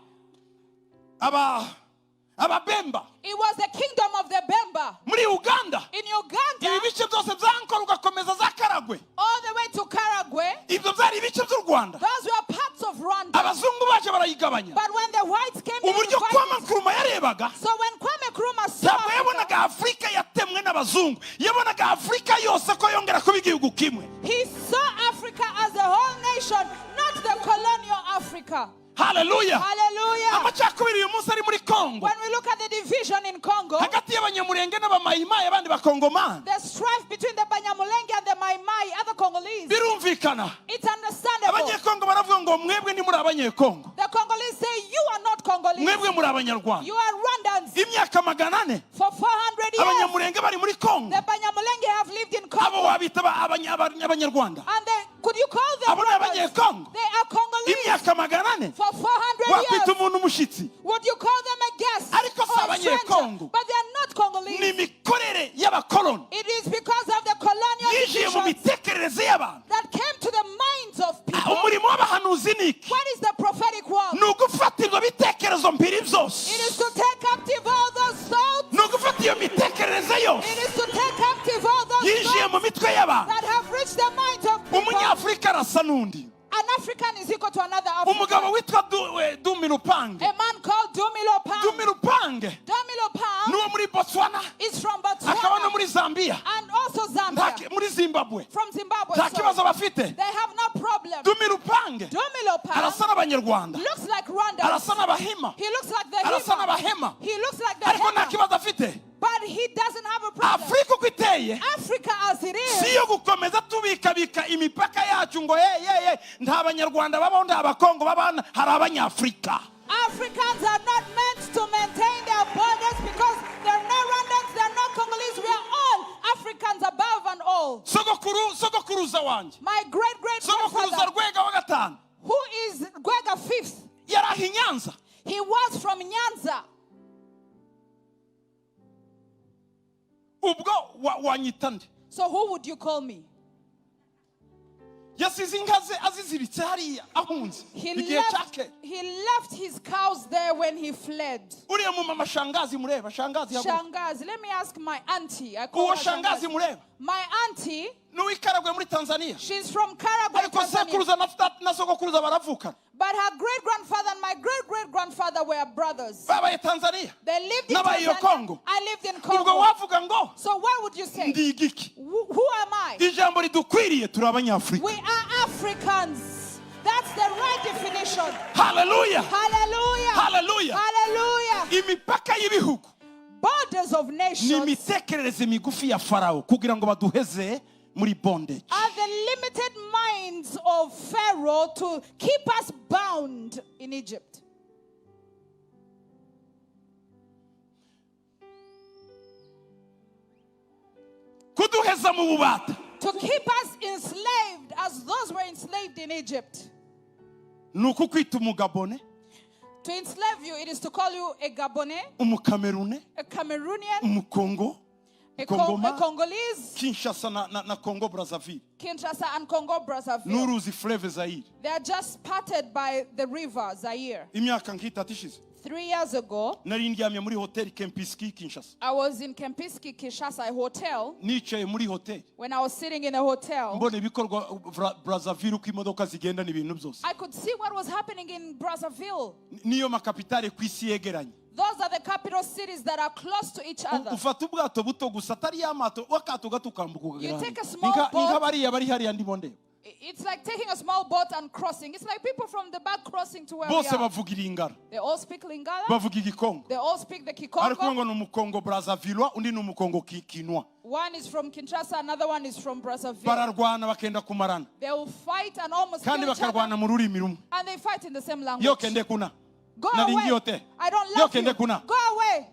aba ababemba. It was the kingdom of the Bemba. Muri Uganda, In Uganda, ibi bice byose bya Ankole ugakomeza za Karagwe, all the way to Karagwe, ibyo byari ibice by'u Rwanda. Those were parts of Rwanda. Abazungu baje barayigabanya. But when the whites came, they Uburyo divided Kwame it. Nkrumah yarebaga, So when Kwame Nkrumah saw ntabwo Africa, yabonaga Afurika yatemwe n'abazungu, yabonaga Afurika yose ko yongera kuba igihugu kimwe. He saw Africa as a whole nation, not the colonial Africa. Haleluya. Hallelujah. Amacakubiri uyu munsi ari muri Kongo, When we look at the division in Congo, hagati y'abanyamurenge n'abamayimayi, abandi bakongomani, the strife between the Banyamulenge and the Mai Mai, other Congolese, birumvikana. It's understandable. Abanyekongo baravuga ngo mwebwe ntimuri abanyekongo, The Congolese say, "You are not Congolese, mwebwe muri abanyarwanda. You are Rwandans." Imyaka 400 For 400 years, abanyamurenge bari muri Kongo, the Banyamulenge have lived in abo Congo. wabita abanyarwanda? And they, could you call them Abo ni Rwandans? abanyekongo. They are Congolese. Imyaka 400 For 400 wakwita years, umuntu umushyitsi? Would you call them a guest Ariko si or a stranger? abanyekongo. But they are not Congolese. Ni imikorere y'abakoloni It is because of the colonial yinjiye mu divisions mitekerereze y'abantu. That came to the minds of people. Umurimo w'abahanuzi ni iki? What is the prophetic work? Ni ugufata ibyo bitekerezo mpiri byose. It is to take captive all those thoughts. Ni ugufata iyo mitekerereze yose It is to take captive all those yinjiye mu thoughts mitwe y'abantu. That have reached the minds of people. Umunyafurika arasa n'undi. An African is equal to another Umugabo African. Witwa Dumi Lupange, A man called Dumi Lopang. Dumi Lupange Dumi Lopang n'uwo muri Botswana, is from akaba no Botswana muri Zambia, and also Nta Zambia. Muri Zimbabwe, From Zimbabwe. nta Sorry. kibazo bafite. They have no problem. Dumi Lupange Dumi Lopang arasa n'abanyarwanda, looks like Rwanda. Arasa n'abahima, He looks like the arasa Hima. n'abahema, He looks like the ariko nta Hema. kibazo afite. But he doesn't have a problem. Afurika uko iteye, Africa as it si is, iyo gukomeza tubikabika imipaka yacu ngo ye ye ye, nta banyarwanda babaho, nta bakongo babaho, hari abanyafurika. Africans are not meant to maintain their borders because they're not Rwandans, they're not Congolese. We are all Africans above and all. Sogokuru, sogokuruza wanjye, My great great sogokuruza grandfather, Rwega wa gatanu, who is Gwega fifth, yari aho i Nyanza. He was from Nyanza. Ubwo wanyita nde? So who would you call me? Yasize inka ze aziziritse hariya ahunze He igihe cya left, kera. He left his cows there when he fled. Uriya mu mama shangazi mureba, shangazi haguruka. Shangazi, let me ask my auntie. I call Uwo her shangazi Shangazi. Mureba, My auntie, n'uw'i Karagwe muri Tanzania, she's from Karagwe, ariko Tanzania. sekuruza na sogokuruza baravukana. But her great grandfather and my great great grandfather were brothers. Babaye Tanzania, They lived in n'abaye iyo Tanzania. Congo. I lived in Ubwo Congo. wavuga ngo So what would you say? ndi igiki? Who am I? Ijambo ridukwiriye, turi abanyafurika. We are Africans. That's the right definition. Haleluya. Hallelujah. Hallelujah. Hallelujah. Imipaka y'ibihugu Borders of ni nations imitekerereze migufi ya Farawo kugira ngo baduheze muri bondage. Are the limited minds of Pharaoh to keep us bound in Egypt. Kuduheza mu bubata. To keep us enslaved as those were enslaved in Egypt. Ni ukukwita umugabone, To enslave you, it is to call you a Gabonais, umukamerune, a Cameroonian, umukongo, a Kongoma, Congolese, Kinshasa na Congo Brazzaville, Kinshasa and Congo Brazzaville. N'uruzi fleuve Zaire. They are just parted by the river Zaire. Imyaka nk'itatu ishize, 3 years ago, nari ndyamye muri hoteli Kempinski Kinshasa. I was in Kempinski, Kinshasa, a hotel. Nicaye muri hoteli, When I was sitting in a hotel, mbona ibikorwa Brazzaville, uko imodoka zigenda n'ibintu byose. I could see what was happening in Brazzaville. Niyo makapitale ku isi yegeranye. Those are the capital cities that are close to each other. Ufata ubwato buto gusa, atari ya mato, wakato gato, ukambuka ukagera You hariya. Take a small Ni boat. nka bariya bari hariya ndimo ndeba. It's like taking a small boat and crossing. It's like people from the back crossing to where we Bose are. Bavuga iringara, They all speak Lingala. Bavuga igikongo. They all speak the Ariko Kikongo. ngo ni umukongo Brazzaville, undi ni umukongo Kinwa. One is from Kinshasa, another one is from Brazzaville. Bararwana bakenda kumarana, They will fight and almost kandi kill each other. bakarwana mu rurimi rumwe. And they fight in the same Yo language. kende kuna. Go Nalingi away. Yo te. I don't Yo love kende you. kuna. Go away.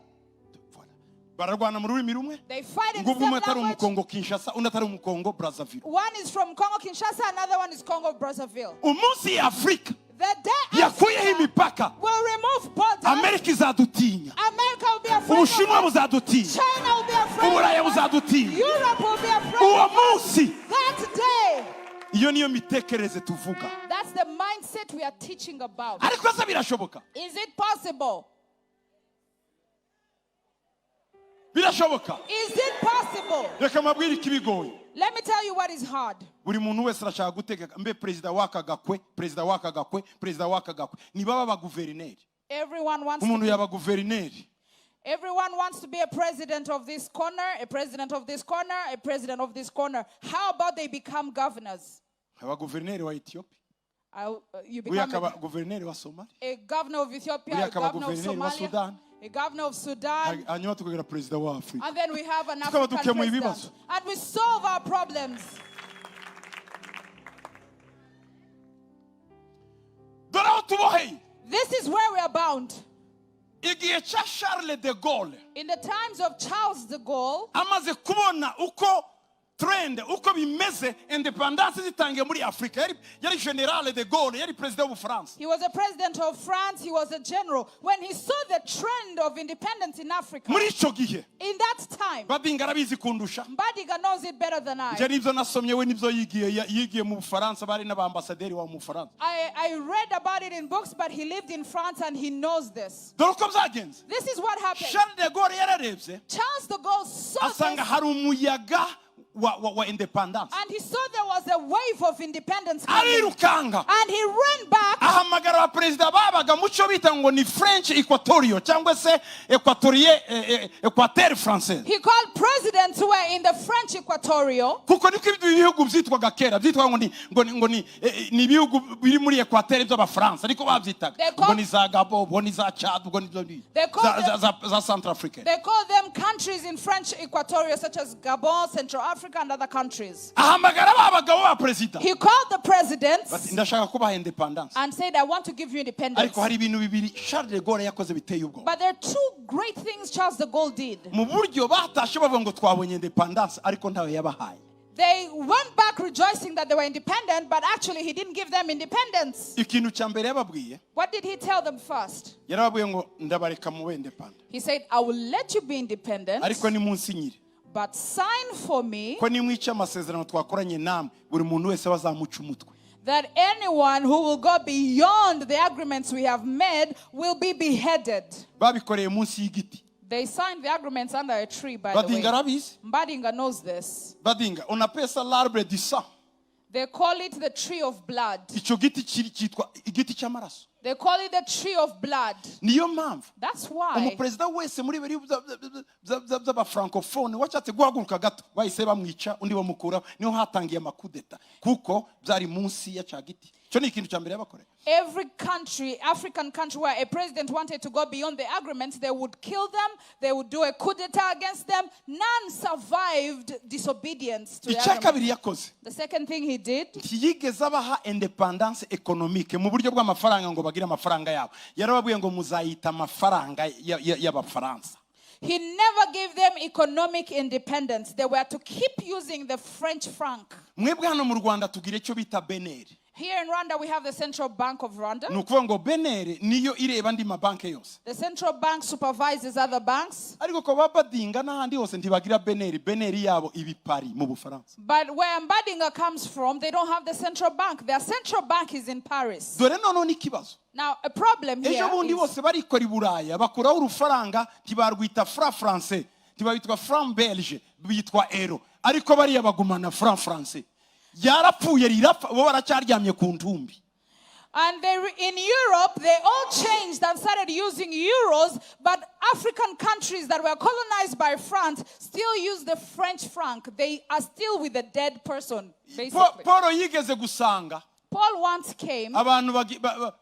Voilà. Bararwana mu rurimi rumwe. They fight in the Ngo same umwe atari language. umukongo Kinshasa, undi atari umukongo Brazzaville. One is from Congo Kinshasa, another one is Congo Brazzaville. Umunsi Afurika The day yakuyeho Africa imipaka, will remove borders, Amerika izadutinya, America will be afraid of Ubushinwa us. buzadutinya, China will be afraid Uburaya of us. buzadutinya. Europe will be afraid Uwo of us. munsi, That day, iyo niyo mitekerereze tuvuga. That's the mindset we are teaching about. Ariko se birashoboka? Is it possible? Birashoboka? Is it possible? Reka mbabwire ikibigoye. Let me tell you what is hard. Buri muntu wese arashaka gutegeka, mbe perezida w'aka gakwe, perezida w'aka gakwe, perezida w'aka gakwe, nibaba abaguverineri. Everyone wants to Umuntu be, yaba guverineri. Everyone wants to be a president of this corner, a president of this corner, a president of this corner. How about they become governors? Aba guverineri wa Etiyopi, You uriya become akaba guverineri wa Somali, a governor of Ethiopia, uriya a akaba governor of guverineri wa Somalia, Sudan. A governor of Sudan, Hanyuma tukagira perezida wa Afurika. And then we have an Tukaba African dukemuye president. ibibazo. And we solve our problems. Dore aho tuboheye. This is where we are bound. Igihe cya Charles de Gaulle, In the times of Charles de Gaulle, amaze kubona uko trend uko bimeze, indépendance zitangiye muri Afurika, yari général de Gaulle, yari perezida w'Ubufaransa. He was a president of France, he was a general. When he saw the trend of independence in Africa, Muri icyo gihe, in that time, Badinga arabizi kundusha. Mbadiga knows it better than I. Njye nibyo nasomye, we nibyo yigiye mu Bufaransa, bari n'abambasaderi wa mu Bufaransa. I read about it in books, but he lived in France and he knows this. Dore uko byagenze. This is what happened. Charles de Gaulle yararebye, Charles de Gaulle saw asanga this, hari umuyaga wa indépendance. And he saw there was a wave of independence coming. Arirukanga, And he ran back. Ahamagara abaperezida babaga mu cyo bita ngo ni French Equatorial cyangwa se Equatorie, Equateur française. He called presidents who were in the French Equatorial. Kuko niko ibyo bihugu byitwaga kera, byitwaga ngo ni ibihugu biri muri Equateur by'Abafaransa, niko babyitaga. Ubwo ni za Gabo, ubwo ni za Chad, ubwo ni They call za Centrafrique. They call them countries in French Equatorial, such as Gabon, Central Africa, and other countries. Ahamagara ba bagabo ba perezida. He called the Bati, presidents ndashaka kubaha indépendance, and said, "I want to give you independence." ariko hari ibintu bibiri Charles de Gaulle yakoze biteye ubwoba. But there are two great things Charles de Gaulle did. Mu buryo batashe bavuga ngo twabonye indépendance, ariko ntawe yabahaye. They went back rejoicing that they were independent, but actually he didn't give them independence. Ikintu cya mbere yababwiye, What did he tell them first? yarababwiye ngo ndabareka mube indépendant, He said, "I will let you be independent, ariko nimunsinyire but sign for me ko nimwica amasezerano twakoranye namwe, buri muntu wese bazamuca umutwe. That anyone who will go beyond the agreements we have made will be beheaded." Babikoreye munsi y'igiti. They signed the agreements under a tree, by the Badinga way. arabizi. Mbadinga knows this. Badinga, on appelle ça l'arbre du sang. They call it the tree of blood. Icyo giti cyitwa igiti cy'amaraso. They call it the tree of blood. Niyo mpamvu That's why umuperezida wese muri biriya by'abafrancophone washatse guhaguruka gato, bahise bamwica, undi bamukuraho. Niho hatangiye amakudeta, kuko byari munsi ya cya giti. Icyo ni ikintu cya mbere yabakoreye. Every country, African country, where a president wanted to go beyond the agreements, they would kill them, they would do a coup d'etat against them. None survived disobedience to the Icya agreement. kabiri yakoze, The second thing he did, ntiyigeze abaha indépendance économique mu buryo bw'amafaranga ngo bagire amafaranga yabo. Yarababwiye ngo muzayita amafaranga y'Abafaransa. He never gave them economic independence. They were to keep using the French franc. Mwebwe hano mu Rwanda tugira icyo bita BNR. Here in Rwanda, we have the Central Bank of Rwanda. Ni ukuvuga ngo BNR niyo ireba andi mabanki yose. The central bank supervises other banks. Ariko ko babadinga n'ahandi hose ntibagira BNR. BNR yabo iba i Paris mu Bufaransa. But where Mbadinga comes from, they don't have the central bank. Their central bank is in Paris. Dore noneho n'ikibazo. Now, a problem here Ejo bundi is bose barikora i Buraya, bakuraho urufaranga, ntibarwita franc français, ntibabitwa franc belge, bitwa euro, ariko bariya bagumana franc français. Yarapfuye, rirapfa, bo baracyaryamye ku ntumbi. And they, in Europe, they all changed and started using euros, but African countries that were colonized by France still use the French franc. They are still with the dead person, basically. Paul yigeze gusanga Paul once came abantu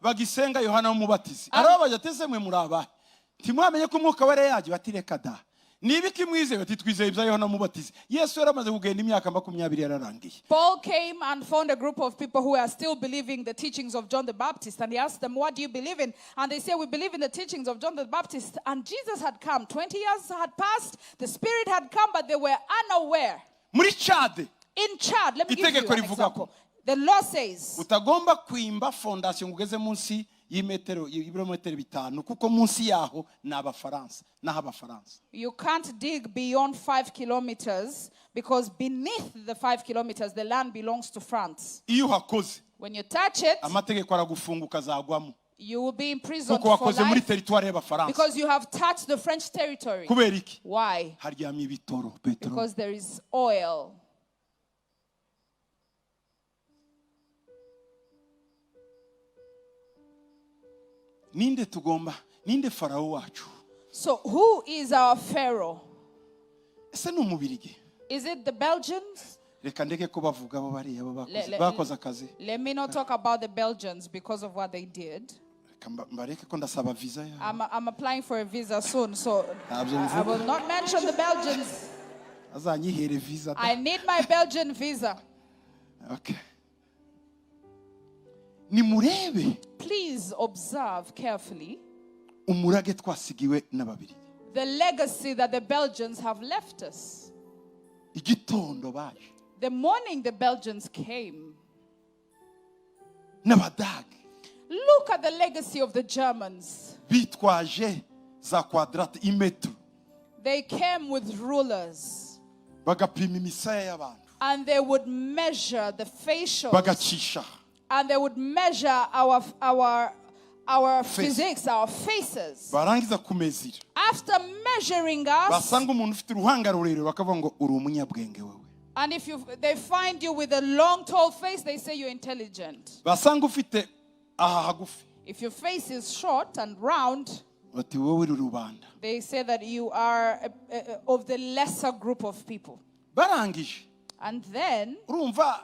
bagisenga Yohana w'Umubatizi. Arababaza ati ese mwe muri abahe? Ntimwamenye ko Umwuka Wera yaje? Bati reka da. Niba ikimwizeye bati twizeye ibya Yohana Mubatizi. Yesu yaramaze kugenda imyaka 20 yararangiye. Paul came and found a group of people who are still believing the teachings of John the Baptist. And he asked them, "What do you believe in?" And they say, "We believe in the teachings of John the Baptist." And Jesus had come. 20 years had passed. The Spirit had come, but they were unaware. Muri Tchad, In Chad, let me give you itegeko an rivuga example. ko The law says utagomba kwimba fondasiyo ngo ugeze munsi y'imetero ibirometero 5 kuko munsi yaho ni Abafaransa naho Abafaransa. You can't dig beyond 5 kilometers because beneath the 5 kilometers, the land belongs to France. Iyo uhakoze, When you touch it, amategeko aragufunga ukazagwamo you will be imprisoned kuko for wakoze muri life teritwari y'Abafaransa. Because you have touched the French territory. Kubera iki? Why? Haryamye ibitoro, peteroli. Because there is oil. Ninde tugomba, ninde farawo wacu? So, who is our Pharaoh? Ese ni Umubirigi? Is it the Belgians? Reka ndeke ko bavuga abo bariya bo bakoze bakoze akazi. Let me not talk about the Belgians because of what they did. Reka mbareke ko ndasaba visa ya I'm applying for a visa soon, so Ntabyo I mvuga. Will not mention the Belgians. Azanyihere visa da. I need my Belgian visa. Okay. Nimurebe Please observe carefully umurage twasigiwe n'Ababirigi. The legacy that the Belgians have left us. Igitondo baje The morning the Belgians came, n'Abadage look at the legacy of the Germans. Bitwaje za quadrat imetero They came with rulers bagapima imisaya y'abantu and they would measure the facials bagacisha and they would measure our Face. Physiques, our faces. Barangiza kumezira After measuring us, basanga umuntu ufite uruhanga rurerure bakavuga ngo uri umunyabwenge wowe. And if they find you with a long, tall face, they say you're intelligent. Basanga ufite aha hagufi If your face is short and round, bati wowe uri rubanda. They say that you are of the lesser group of people. Barangije And then, urumva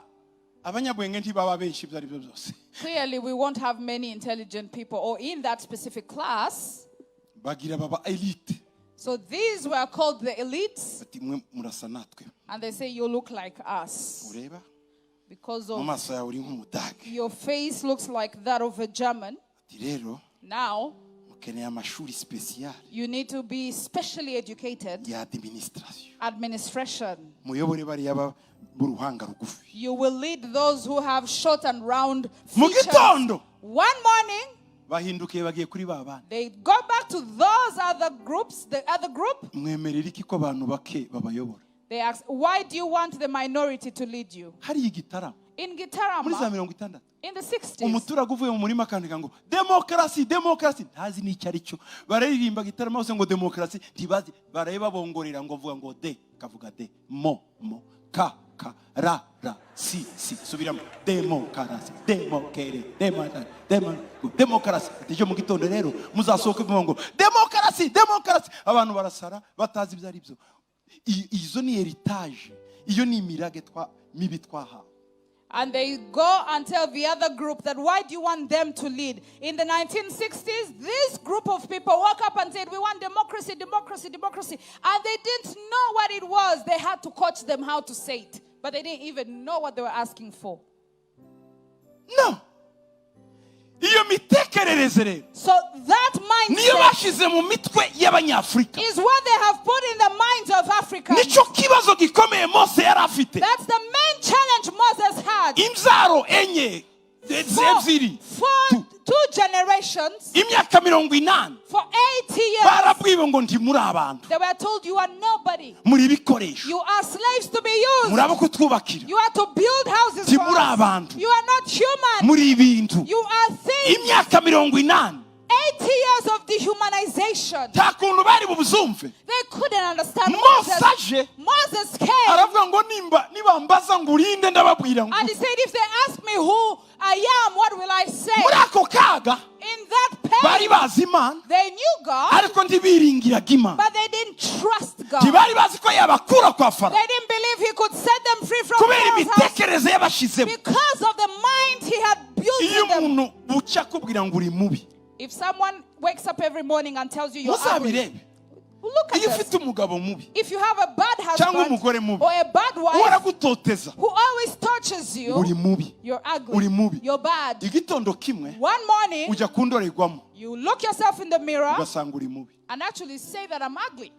abanyabwenge ntibaba benshi ibyo ari byo byose. Clearly, we won't have many intelligent people or in that specific class. Bagira baba elite. So these were called the elites, Bati mwe murasa natwe. And they say, "You look like us Ureba because mu of maso yawe uri nk'Umudage. Your face looks like that of a German." Ati rero Now, mukeneye amashuri spécial you need to be specially educated, ya administration administration. Muyobore bariya b'uruhanga rugufi. You will lead those who have short and round Mu features. gitondo One morning, bahindukiye bagiye kuri ba bandi. They go back to those other groups, the other group. Mwemerera iki ko abantu bake babayobora? They ask, "Why do you want the minority to lead you?" Hariya igitaramo In muri za Gitarama, 60 in the 60s, umuturage uvuye mu murima akandika ngo demokarasi demokarasi ntazi n'icyo ari cyo bararirimba Gitarama hose ngo demokarasi ntibazi baraye babongorera ngo vuga ngo de kavuga de mo mo ka ka ra ra si si subiramo demokarasi demokere demo demo demokarasi. Ati ejo mu gitondo rero muzasohoke muvuga ngo demokarasi demokarasi abantu barasara batazi ibyo ari byo. Izo ni héritage iyo ni imirage twa mibi twahawe. And they go and tell the other group that, "Why do you want them to lead?" In the 1960s, this group of people woke up and said, "We want democracy, democracy, democracy." And they didn't know what it was. They had to coach them how to say it. But they didn't even know what they were asking for. No iyo mitekerereze rero So that niyo mindset bashize mu mitwe y'Abanyafurika. Is what they have put in the minds of Africans. Nicyo kibazo gikomeye Mose yari afite. That's the main challenge Moses had. Imbyaro enye ebyiri For two generations, imyaka 80 for 80 years, barabwiwe ngo ntimuri abantu. They were told, "You are nobody. Muri ibikoresho. You are slaves to be used. Muri abo kutwubakira. You are to build houses for Ntimuri us. abantu. You are not human. Muri ibintu." You are things." Imyaka 80. 80 years of dehumanization. Nta kuntu bari bubuzumve. They couldn't understand Mose Moses. Aje Moses came aravuga ngo nimba nibambaza ngo urinde ndababwira ngo and he said, "If they ask me who I am, what will I say?" Muri ako kaga In that pain, bari bazi Imana they knew God, ariko ntibiringiraga Imana. But they didn't trust God. Ntibari bazi ko yabakura kwa Farawo They didn't believe he could set them free from kubera Pharaoh's house imitekerereze yabashizemo. Because of the mind he had built Iyo in them. umuntu bucya akubwira ngo uri mubi If someone wakes up every morning and tells you you're ugly, muzabirebe. Look at Iyo us. ufite umugabo mubi If you have a bad cyangwa husband umugore mubi or a bad wife uragutoteza, who always tortures you, uri mubi, you're ugly, uri mubi. you're bad. Igitondo kimwe One morning, ujya ku ndorerwamo, you look yourself in the mirror ugasanga uri mubi. And actually say that I'm ugly.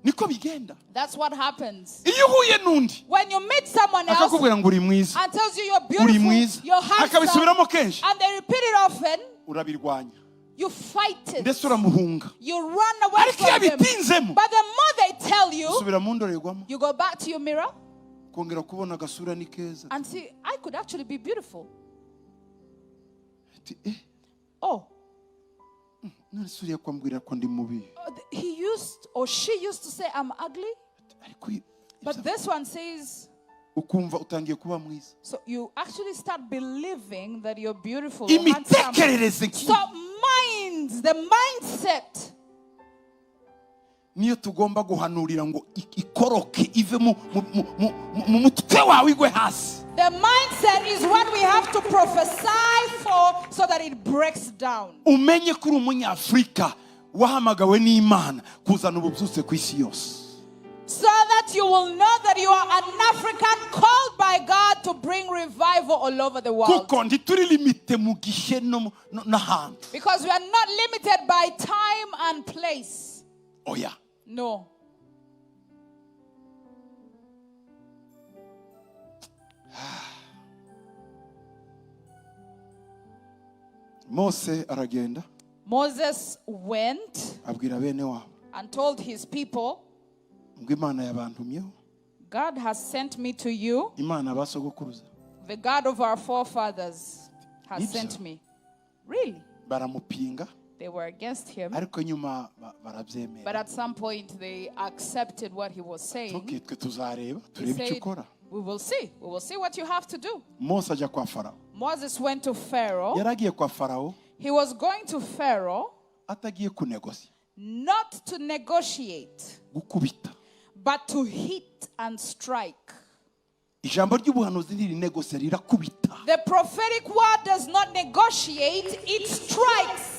Niko bigenda. That's what happens. Iyo uhuye n'undi When you meet someone else akakubwira ngo uri mwiza, and tells you you're uri beautiful, mwiza, you're handsome, akabisubiramo kenshi, and they repeat it often, urabirwanya, you fight it. ndetse uramuhunga. You run away Ariko iyo from them. abitinzemo, But the more they tell you, usubira mu ndorerwamo, you go back to your mirror kongera kubona agasura ni keza. And see, I could actually be beautiful. Ati, eh, Oh, none se uriya ko ambwira ko ndi mubi? He used or she used to say I'm ugly, Ariko but this one says, ukumva utangiye kuba mwiza. So you actually start believing that you're beautiful or handsome. Imitekerereze nk'iyi So minds, the mindset niyo tugomba guhanurira ngo ikoroke ive mu mutwe wawe igwe hasi. The mindset is what we have to prophesy for so that it breaks down. Umenye ko uri umunyafurika wahamagawe n'Imana kuzana ububyutse ku isi yose. So that you will know that you are an African called by God to bring revival all over the world. Kuko ntituri limité mu gihe n'ahantu. Because we are not limited by time and place. Oya. No. Mose aragenda, Moses went abwira bene wabo and told his people, ngo Imana yabantumyeho, God has sent me to you. Imana basogokuruza. The God of our forefathers has Nibyo. Sent me. Really? Baramupinga, They were against him. ariko nyuma barabyemera. But at some point, they accepted what he was saying. Okay, twe tuzareba, He turebe icyo said, ukora. "We will see. We will see what you have to do." Mose ajya kwa Farawo. Moses went to Pharaoh. Yari agiye kwa Farawo He was going to Pharaoh atagiye kunegosiya, not to negotiate, gukubita. But to hit and strike. Ijambo ry'ubuhanuzi ntirinegosiya, rirakubita. The prophetic word does not negotiate, it strikes.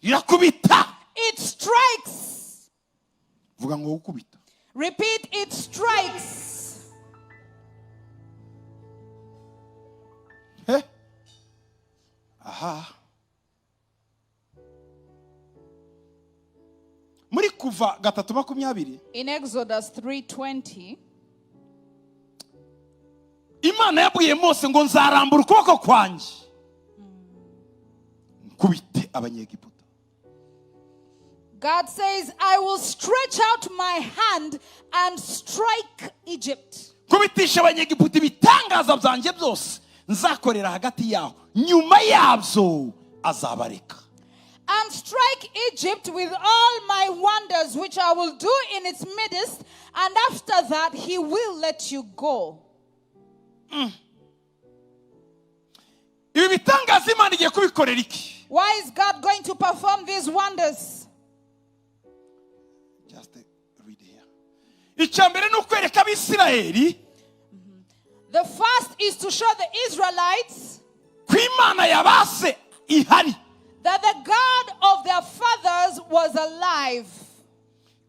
Rirakubita. It strikes. Vuga ngo gukubita. Repeat, it strikes. He aha, muri Kuva 3:20, In Exodus 3:20, Imana yabwiye Mose ngo nzarambura ukuboko kwanjye nkubite Abanyegiputa. God says, "I will stretch out my hand and strike Egypt." Kubitisha Abanyegiputa ibitangaza byanjye byose nzakorera hagati yaho, nyuma yabyo azabareka. And strike Egypt with all my wonders, which I will do in its midst, and after that he will let you go. Ibi bitangaza Imana igiye kubikorera iki? Why is God going to perform these wonders? Just read here. Icya mbere ni ukwereka Abisirayeli The first is to show the Israelites ko Imana yabase ihari, that the God of their fathers was alive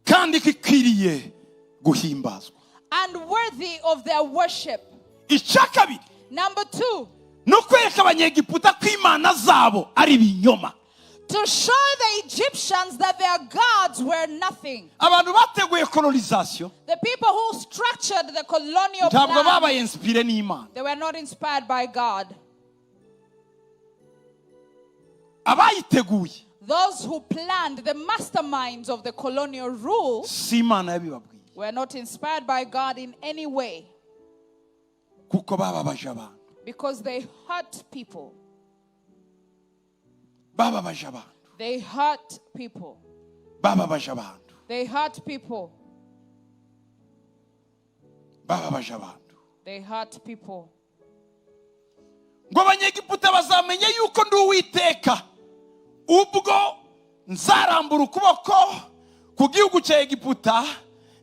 kandi ko ikwiriye guhimbazwa. And worthy of their worship. Icya kabiri Number two, ni ukwereka Abanyegiputa ko imana zabo ari ibinyoma. To show the Egyptians that their gods were nothing. Abantu bateguye colonisation The people who structured the colonial ntabwo plan, babaye inspiré n'Imana. They were not inspired by God. Abayiteguye, Those who planned, the masterminds of the colonial rule, si Imana yabibabwiye, were not inspired by God in any way kuko bababaje abantu. Because they hurt people. Bababaje abantu. They hurt people. Bababaje abantu. They hurt people. Bababaje abantu. They hurt people. Ngo Abanyegiputa bazamenye yuko ndi Uwiteka ubwo nzarambura ukuboko ku gihugu cya Egiputa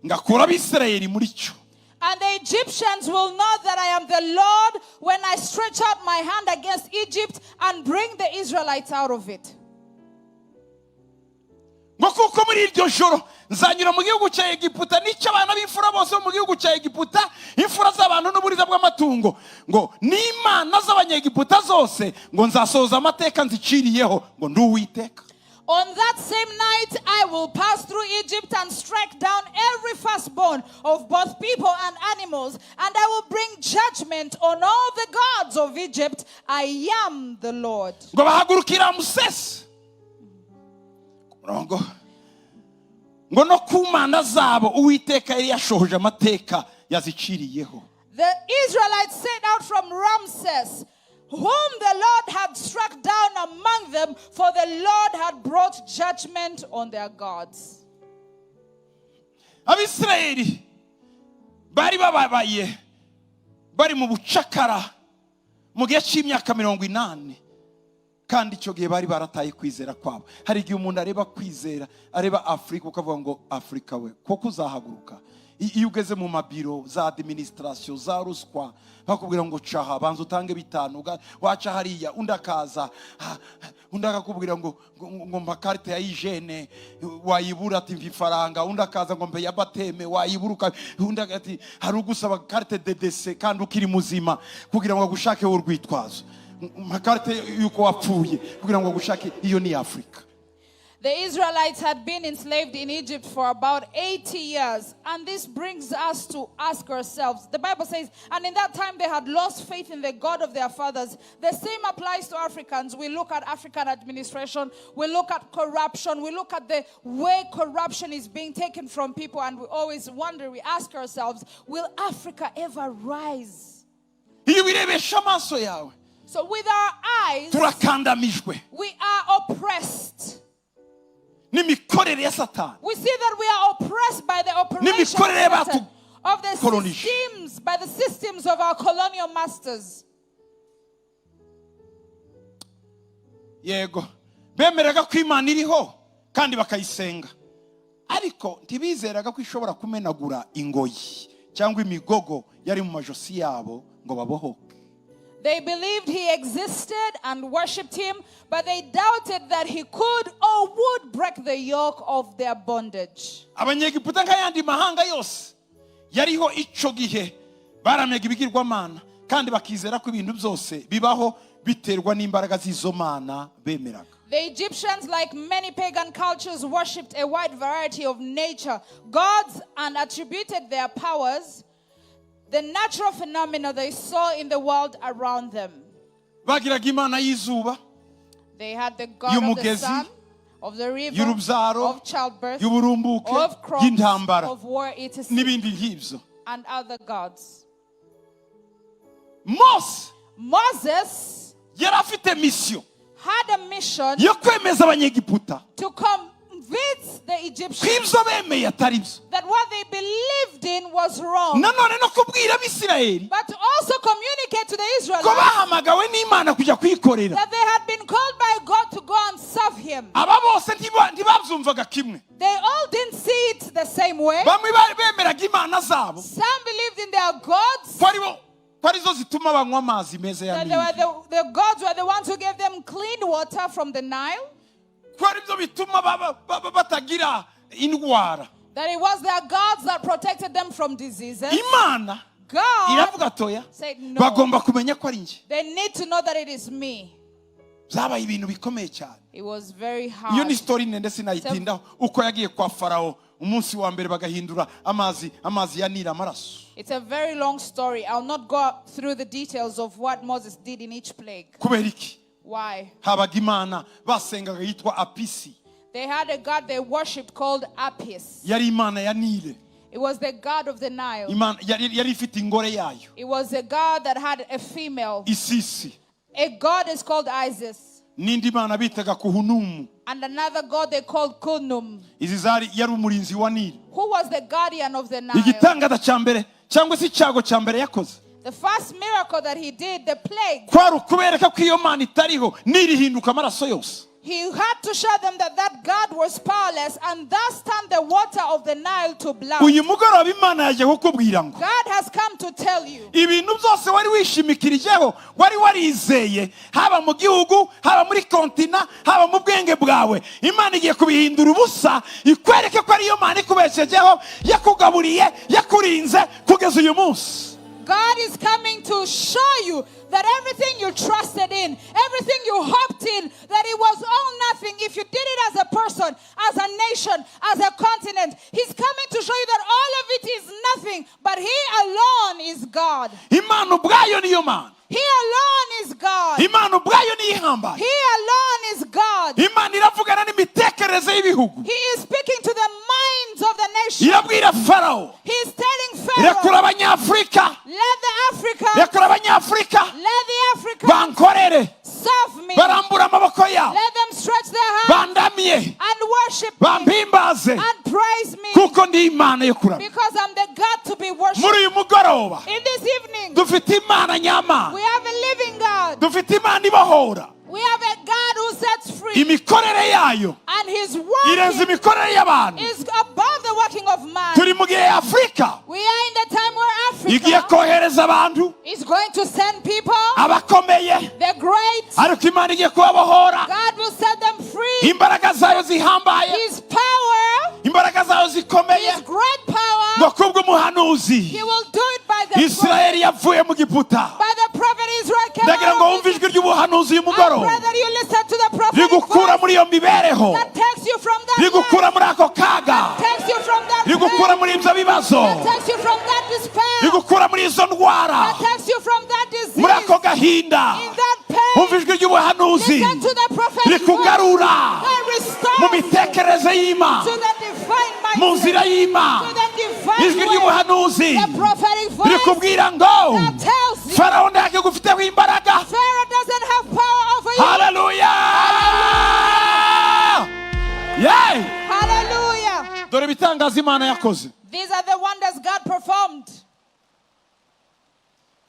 ngakura Abisirayeli muri cyo. And the Egyptians will know that I am the Lord when I stretch out my hand against Egypt and bring the Israelites out of it. Ngo kuko muri iryo joro nzanyura mu gihugu cya Egiputa, nica abana b'imfura bose bo mu gihugu cya Egiputa, imfura z'abantu n'uburiza bw'amatungo, ngo n'imana z'Abanyegiputa zose, ngo nzasohoza amateka nziciriyeho, ngo ndi Uwiteka. On that same night, I will pass through Egypt and strike down every firstborn of both people and animals, and I will bring judgment on all the gods of Egypt. I am the Lord. Ngo bahagurukira Ramusesi ku murongo, ngo no ku mana zabo Uwiteka yari yashohoje amateka yaziciriyeho. The Israelites set out from Ramses, whom the Lord had struck down among them, for the Lord had brought judgment on their gods. Abisirayeli bari bababaye, bari mu bucakara mu gihe cy'imyaka 80, kandi icyo gihe bari barataye kwizera kwabo. Hari igihe umuntu areba kwizera, areba Afurika, ukavuga ngo Afurika we, koko uzahaguruka? Iyo ugeze mu mabiro za administration, za ruswa, bakubwira ngo caha, banza utange 5, waca hariya undi akaza, undi akakubwira ngo mpa carte ya hygiène, wayibura ati mva ifaranga, undi akaza ngo mpe ya baptême, wayibura undi ati hari ugusaba carte de décès kandi ukiri muzima kugira ngo agushakeho urwitwazo, mpa carte y'uko wapfuye kugira ngo agushake. Iyo ni Afurika. The Israelites had been enslaved in Egypt for about 80 years. And this brings us to ask ourselves, the Bible says, and in that time they had lost faith in the God of their fathers. The same applies to Africans. We look at African administration, we look at corruption, we look at the way corruption is being taken from people, and we always wonder, we ask ourselves, will Africa ever rise? Iyo ubirebesha amaso yawe, So with our eyes, turakandamijwe we are oppressed. N'imikorere ya Satani. We see that we are oppressed by the operation of, N'imikorere Satan, of the y'abatukolonije. Systems, by the systems of our colonial masters. Yego, bemeraga ko Imana iriho kandi bakayisenga, ariko ntibizeraga ko ishobora kumenagura ingoyi cyangwa imigogo yari mu majosi yabo ngo babohoke. They believed he existed and worshipped him, but they doubted that he could or would break the yoke of their bondage. Abanyegiputa nk'ayandi mahanga yose yariho icyo gihe baramyaga ibigirwamana kandi bakizera ko ibintu byose bibaho biterwa n'imbaraga z'izo mana bemeraga. The Egyptians, like many pagan cultures, worshipped a wide variety of nature gods and attributed their powers the natural phenomena they saw in the world around them. Bagiraga imana y'izuba, They had the god of the y'umugezi, sun, of the river, y'urubyaro, of childbirth, y'uburumbuke, of crops, y'intambara, of war, etc., n'ibindi nk'ibyo. And other gods. Mose Moses yari afite mission had a mission yo kwemeza Abanyegiputa to convince the ko Egyptians ibyo bemeye atari byo, that what they believed in was wrong, nanone no kubwira Abisirayeli but to also communicate to the ko Israelites bahamagawe n'Imana kujya kuyikorera. That they had been called by God to go and serve Him. Aba bose ntibabyumvaga kimwe. They all didn't see it the same way. Bamwe bari bemeraga imana zabo Some believed in their gods, ko aribo, ko arizo zituma banywa amazi meza ya that they were Nili, the gods were the ones who gave them clean water from the Nile, ko aribyo bituma batagira indwara. That it was their gods that protected them from diseases. Imana God iravuga atoya, said no. bagomba kumenya ko ari njye. They need to know that it is me. Byabaye ibintu bikomeye cyane. It was very Iyo hard. ni story ndende, sinayitindaho, uko yagiye kwa Farawo umunsi wa mbere bagahindura amazi ya Nili amaraso. It's a very long story. I'll not go through the details of what Moses did in each plague. Kubera iki? Why? Habaga imana basengaga yitwa Apisi. They had a god they worshipped called Apis. Yari imana ya Nile. It was the god of the Nile. Imana yari ifite ingore yayo, It was a god that had a female. Isisi. A god is called Isis. N'indi mana bitaga Kuhunumu. And another god they called Kunum, Izi zari, yari umurinzi wa Nile. Who was the guardian of the Nile. Igitangaza cya mbere cyangwa se icyago cya mbere yakoze The first miracle that he did, the plague, kwari ukubereka ko iyo mana itariho, Nili ihinduka amaraso yose. He had to show them that that God was powerless and thus turned the water of the Nile to blood. Uyu mugoroba Imana yaje kukubwira ngo God has come to tell you ibintu byose wari wishimikirijeho, wari warizeye, haba mu gihugu, haba muri continent, haba mu bwenge bwawe, Imana igiye kubihindura ubusa, ikwereke ko ariyo Mana ikubeshejeho, yakugaburiye, yakurinze kugeza uyu munsi. God is coming to show you that everything you trusted in, everything you hoped in, that it was all nothing if you did it as a person, as a nation, as a continent. He's coming to show you that all of it is nothing, but He alone is God. Imana ubwayo niyo Mana. He alone is God. Imana ubwayo niyo ihambaye. He alone is God. Imana iravugana n'imitekerereze y'ibihugu. He is speaking to the minds of the nation. Irabwira Farawo, He is telling Pharaoh, rekura Abanyafurika, let the Africa, rekura Abanyafurika let the Africa bankorere, serve me. barambura amaboko yabo, Let them stretch their hands bandamye, and worship me bampimbaze, and praise me kuko ndi Imana yo kuramya. because I'm the God to be worshipped. Muri uyu mugoroba In this evening, dufite Imana nyamana. We have a living God. Dufite Imana ibohora. We have a God who sets free. Imikorere yayo And his irenze working imikorere y'abantu. Is above the working of man. Turi mu gihe Afurika We are in the time where igiye Africa kohereza abantu is going to send people, abakomeye, the great. Ariko Imana igiye kubabohora. God will set them free. Imbaraga zayo zihambaye, His power, imbaraga zayo zikomeye, His great power, ngo kubw'umuhanuzi He will do it by the prophet. Isirayeli yavuye mu Giputa. By the prophet Israel came Ndagira out ngo of wumve Egypt. ijwi ry'ubuhanuzi uyu I mugoroba pray that you listen to the prophetic rigukura voice muri iyo mibereho, that takes you from that rigukura life, muri ako kaga, takes you from that rigukura pain, muri ibyo bibazo, that takes you from that despair, rigukura muri izo ndwara, that takes you from that disease, muri ako gahinda. In that pain. Umva ijwi ry'ubuhanuzi Listen to the prophetic voice rikugarura that mu restores you mitekerereze y'Imana, to the divine mu mindset, nzira y'Imana. To the divine Ijwi way. ry'ubuhanuzi The prophetic voice rikubwira ngo that tells you Farawo ntagufiteho imbaraga. Pharaoh doesn't have power over you. Haleluya! Yeee! Hallelujah. Dore ibitangaza Imana yakoze. These are the wonders God performed.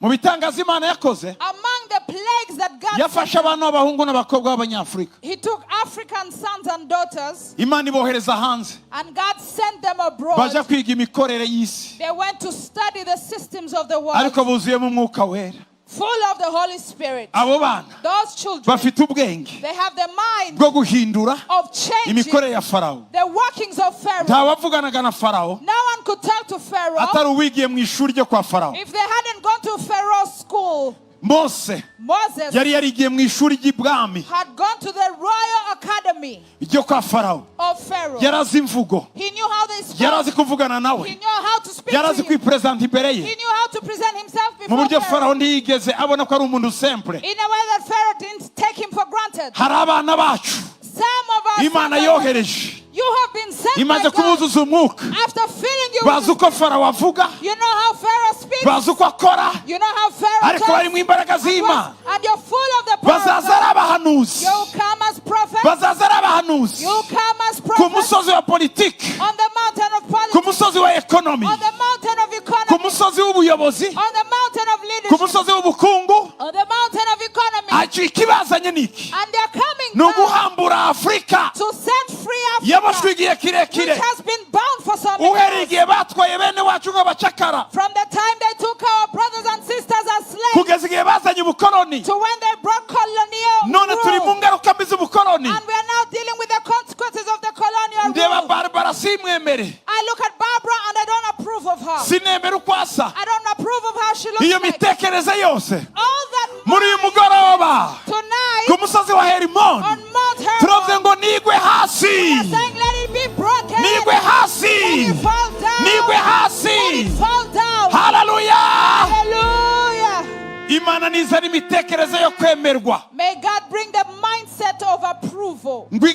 Mu bitangaza Imana yakoze, Among the plagues that God yafashe abana b'abahungu n'abakobwa b'Abanyafurika, He took African sons and daughters Imana ibohereza hanze, and God sent them abroad. baja kwiga imikorere y'isi, They went to study the systems of the world, ariko buzuyemo Umwuka Wera. Full of the Holy Spirit. Abo bana Those children, bafite ubwenge they have the mind bwo guhindura of changing imikorere ya Farawo. The workings of Pharaoh. Ntawavuganaga na Farawo No one could talk to Pharaoh atari uwigiye mu ishuri ryo kwa Farawo. If they hadn't gone to Pharaoh's school. Mose Moses yari yarigiye mu ishuri ry'ibwami had gone to the royal academy ryo kwa Farawo. Of Pharaoh. Yarazi imvugo, He knew how they spoke. yarazi kuvugana nawe, He knew how to speak yarazi to him. kwiperezanta imbere ye He knew how to present himself mu before buryo Pharaoh. Farawo ntiyigeze abona ko ari umuntu simple. In a way that Pharaoh didn't take him for granted. Hari abana bacu Some of us, Imana yohereje, you have been sent by imaze God kubuzuza umwuka, after filling you with bazi the uko Farawo avuga, You know how Pharaoh speaks. Bazi uko akora, You know how Pharaoh ariko talks. barimo imbaraga z'Imana. And you're full of the power of Bazaza ari God. abahanuzi, You come as prophets. Bazaza ari abahanuzi You come as ku prophets musozi wa politiki, on the mountain of ku politics, musozi wa economy, on the mountain of ku economy, musozi w'ubuyobozi, on the mountain of ku leadership, musozi w'ubukungu. On the mountain of economy. Ati ikibazanye ni iki? And they're coming Ni back uguhambura Afurika to set free Africa, yaboshwe igihe kirekire, which has been bound for so many uhereye years. Igihe batwaye bene wacu nk'abacakara, From the time they took our brothers and sisters as slaves kugeza igihe bazanye ubukoloni. To when they brought colonial None turi mu rule. Ngaruka mbi z'ubukoloni. And we are now dealing with the consequences of the colonial Ndeba rule. Barbara simwemere. I look at Barbara and I don't approve of her. Sinemera uko asa, I don't approve of how she looks iyo like. Mitekerereze yose. All that Muri uyu mind mugoroba tonight ku musozi wa Herimoni on Mount Hermon, turavuze ngo nigwe hasi, we are saying, let it be broken. Nigwe hasi, Let it fall down. Nigwe hasi. Let it fall down. Haleluya! Hallelujah. Imana nizana imitekerereze yo kwemerwa. May God bring the mindset of approval. Ngo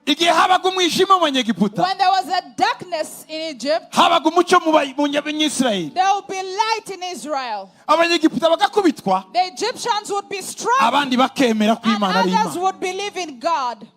igihe habaga umwijima mu Banyegiputa, When there was a darkness in Egypt, habaga umucyo mu ba- mu Banyisirayeli. There will be light in Israel. Abanyegiputa bagakubitwa, The Egyptians would be struck abandi bakemera ko and Imana ari others Imana. Would believe in God.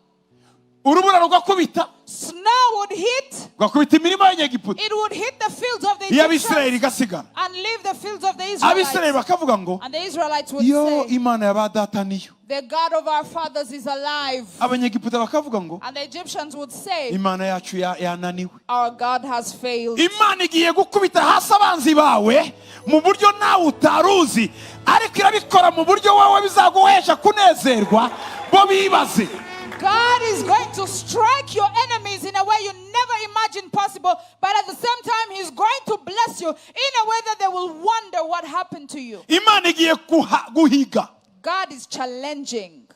Urubura rugakubita, Snow would hit. Ugakubita imirima y'Egiputa, It would hit the fields of the iy'Abisirayeli Egyptians igasigara. and leave the fields of the Abisirayeli Israelites. bakavuga ngo, And the Israelites would yo, say, Imana ya ba data niyo. "The God of our fathers is alive." Abanyegiputa bakavuga ngo, And the Egyptians would say, Imana yacu yananiwe. "Our God has failed." Imana igiye gukubita hasi abanzi bawe mu buryo nawe utaruzi, ariko irabikora mu buryo wowe bizaguhesha kunezerwa, bo bibaze. God is going to strike your enemies in a way you never imagined possible, but at the same time, He's going to bless you in a way that they will wonder what happened to you. Imana igiye guhiga God is challenging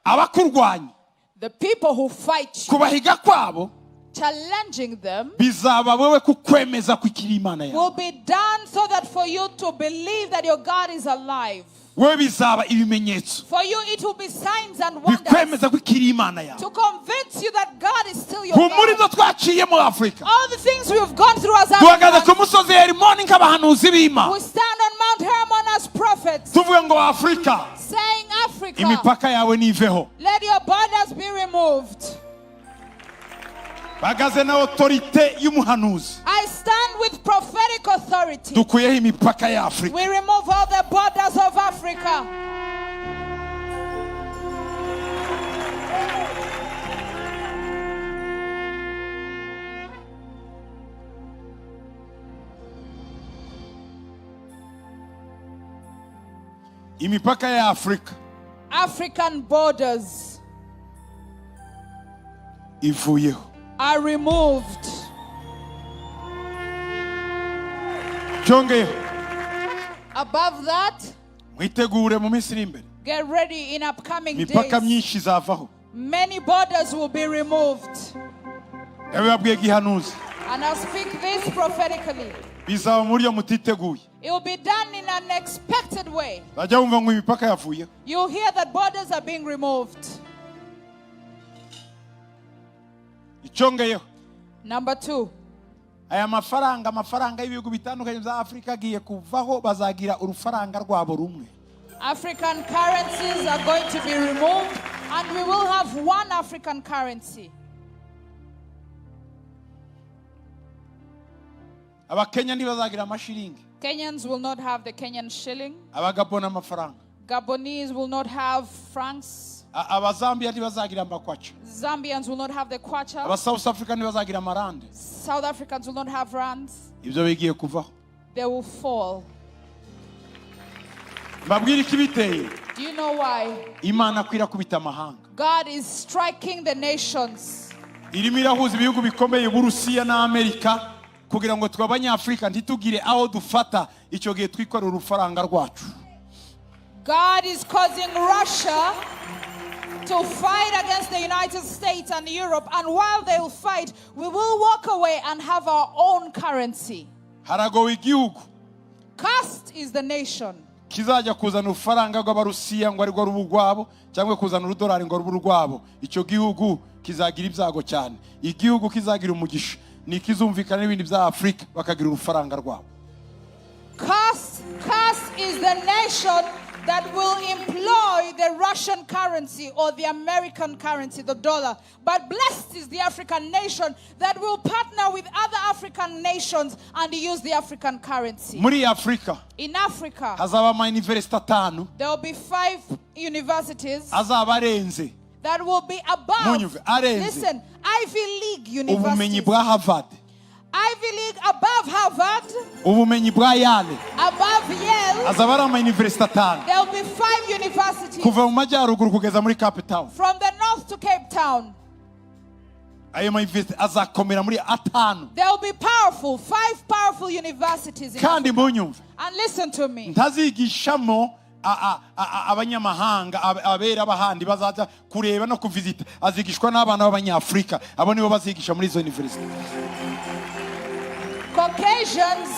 abakurwanya. The people who fight you, Kubahiga kwabo challenging them bizaba wowe kukwemeza ko ikiri Imana yawe. Will be done so that for you to believe that your God is alive. Wowe bizaba ibimenyetso For you, it will be signs and wonders bikwemeza ko ikiri Imana yawe. To convince you that God is still your Humura, ibyo God. twaciyemo muri Afurika, All the things we've gone through as duhagaze ku Africans, musozi Herimoni nk'abahanuzi b'Imana, we stand on Mount Hermon as prophets, tuvuge ngo, Afurika, saying, "Africa, imipaka yawe niveho. Let your borders be removed." Bahagaze na autorité y'umuhanuzi. I stand with prophetic authority. Dukuyeho imipaka ya Afurika. We remove all the borders of Africa. Imipaka ya Afurika African borders ivuyeho. Are removed. Cyongeyeho, Above that, mwitegure mu minsi iri imbere, get ready in upcoming imipaka days. myinshi izavaho. Many borders will be removed. Yabibabwiye gihanuzi. And I'll speak this prophetically. Bizaba mu buryo mutiteguye. It will be done in an unexpected way. Bajya bumva ngo imipaka yavuyeho. You'll hear that borders are being removed. Icyongeyeho, Number two, aya mafaranga, amafaranga y'ibihugu bitandukanye bya Afurika agiye kuvaho, bazagira urufaranga rwabo rumwe. African currencies are going to be removed, and we will have one African currency. Abakenya ntibazagira amashiringi. Kenyans will not have the Kenyan shilling. Abagabona amafaranga. Gabonese will not have francs. Abazambiya ntibazagira amakwaca. Zambians will not have the kwacha. Aba South Africa ntibazagira amarande. South Africans will not have rands. Ibyo bigiye kuvaho. They will fall. Mbabwire ikibiteye. Do you know why? Imana ko irakubita amahanga. God is striking the nations. Irimo irahuza ibihugu bikomeye, Uburusiya na Amerika, kugira ngo twe Abanyafurika ntitugire aho dufata, icyo gihe twikorera urufaranga rwacu. God is causing Russia to fight against the United States and Europe. And while they will fight, we will walk away and have our own currency. Haragowe igihugu Cursed is the nation kizajya kuzana urufaranga rw'Abarusiya ngo arirwo ruba urwabo, cyangwa kuzana urudolari ngo rube urwabo. Icyo gihugu kizagira ibyago cyane. Igihugu kizagira umugisha ni ikizumvikana n'ibindi bya Afurika, bakagira urufaranga rwabo. Cursed is the nation that will employ the Russian currency or the American currency, the dollar. But blessed is the African nation that will partner with other African nations and use the African currency. Muri Afurika In Africa, hazaba ama university atanu there will be five universities azaba arenze that will be above. Munyumve, arenze Listen, Ivy League ubumenyi universities. bwa Harvard, Ivy League above Harvard, ubumenyi bwa Yale. Above Yale. Azaba ari ama university atanu There will be five universities kuva mu majyaruguru kugeza muri Cape Town. From the north to Cape Town. Ayo ma university azakomera muri atanu. There will be powerful, five powerful universities in Kandi Africa. munyumve, And listen to me. ntazigishamo abanyamahanga, abera b'ahandi bazaza kureba no kuvizita. Azigishwa n'abana b'Abanyafurika. Abo nibo bazigisha muri izo university.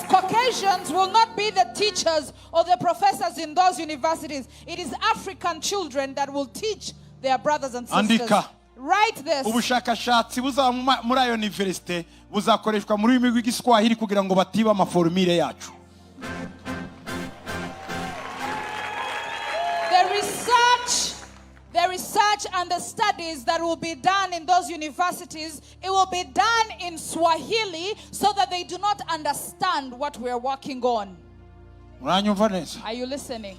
Caucasians will not be the teachers or the professors in those universities. It is African children that will teach their brothers and sisters. Andika. Write this. Ubushakashatsi buzaba muri ayo universite buzakoreshwa mu rurimi rw'Igiswahili kugira ngo batiba amaforumire yacu. The research, The research and the studies that will be done in those universities, it will be done in Swahili so that they do not understand what we are working on. Muranyumva neza? Are you listening?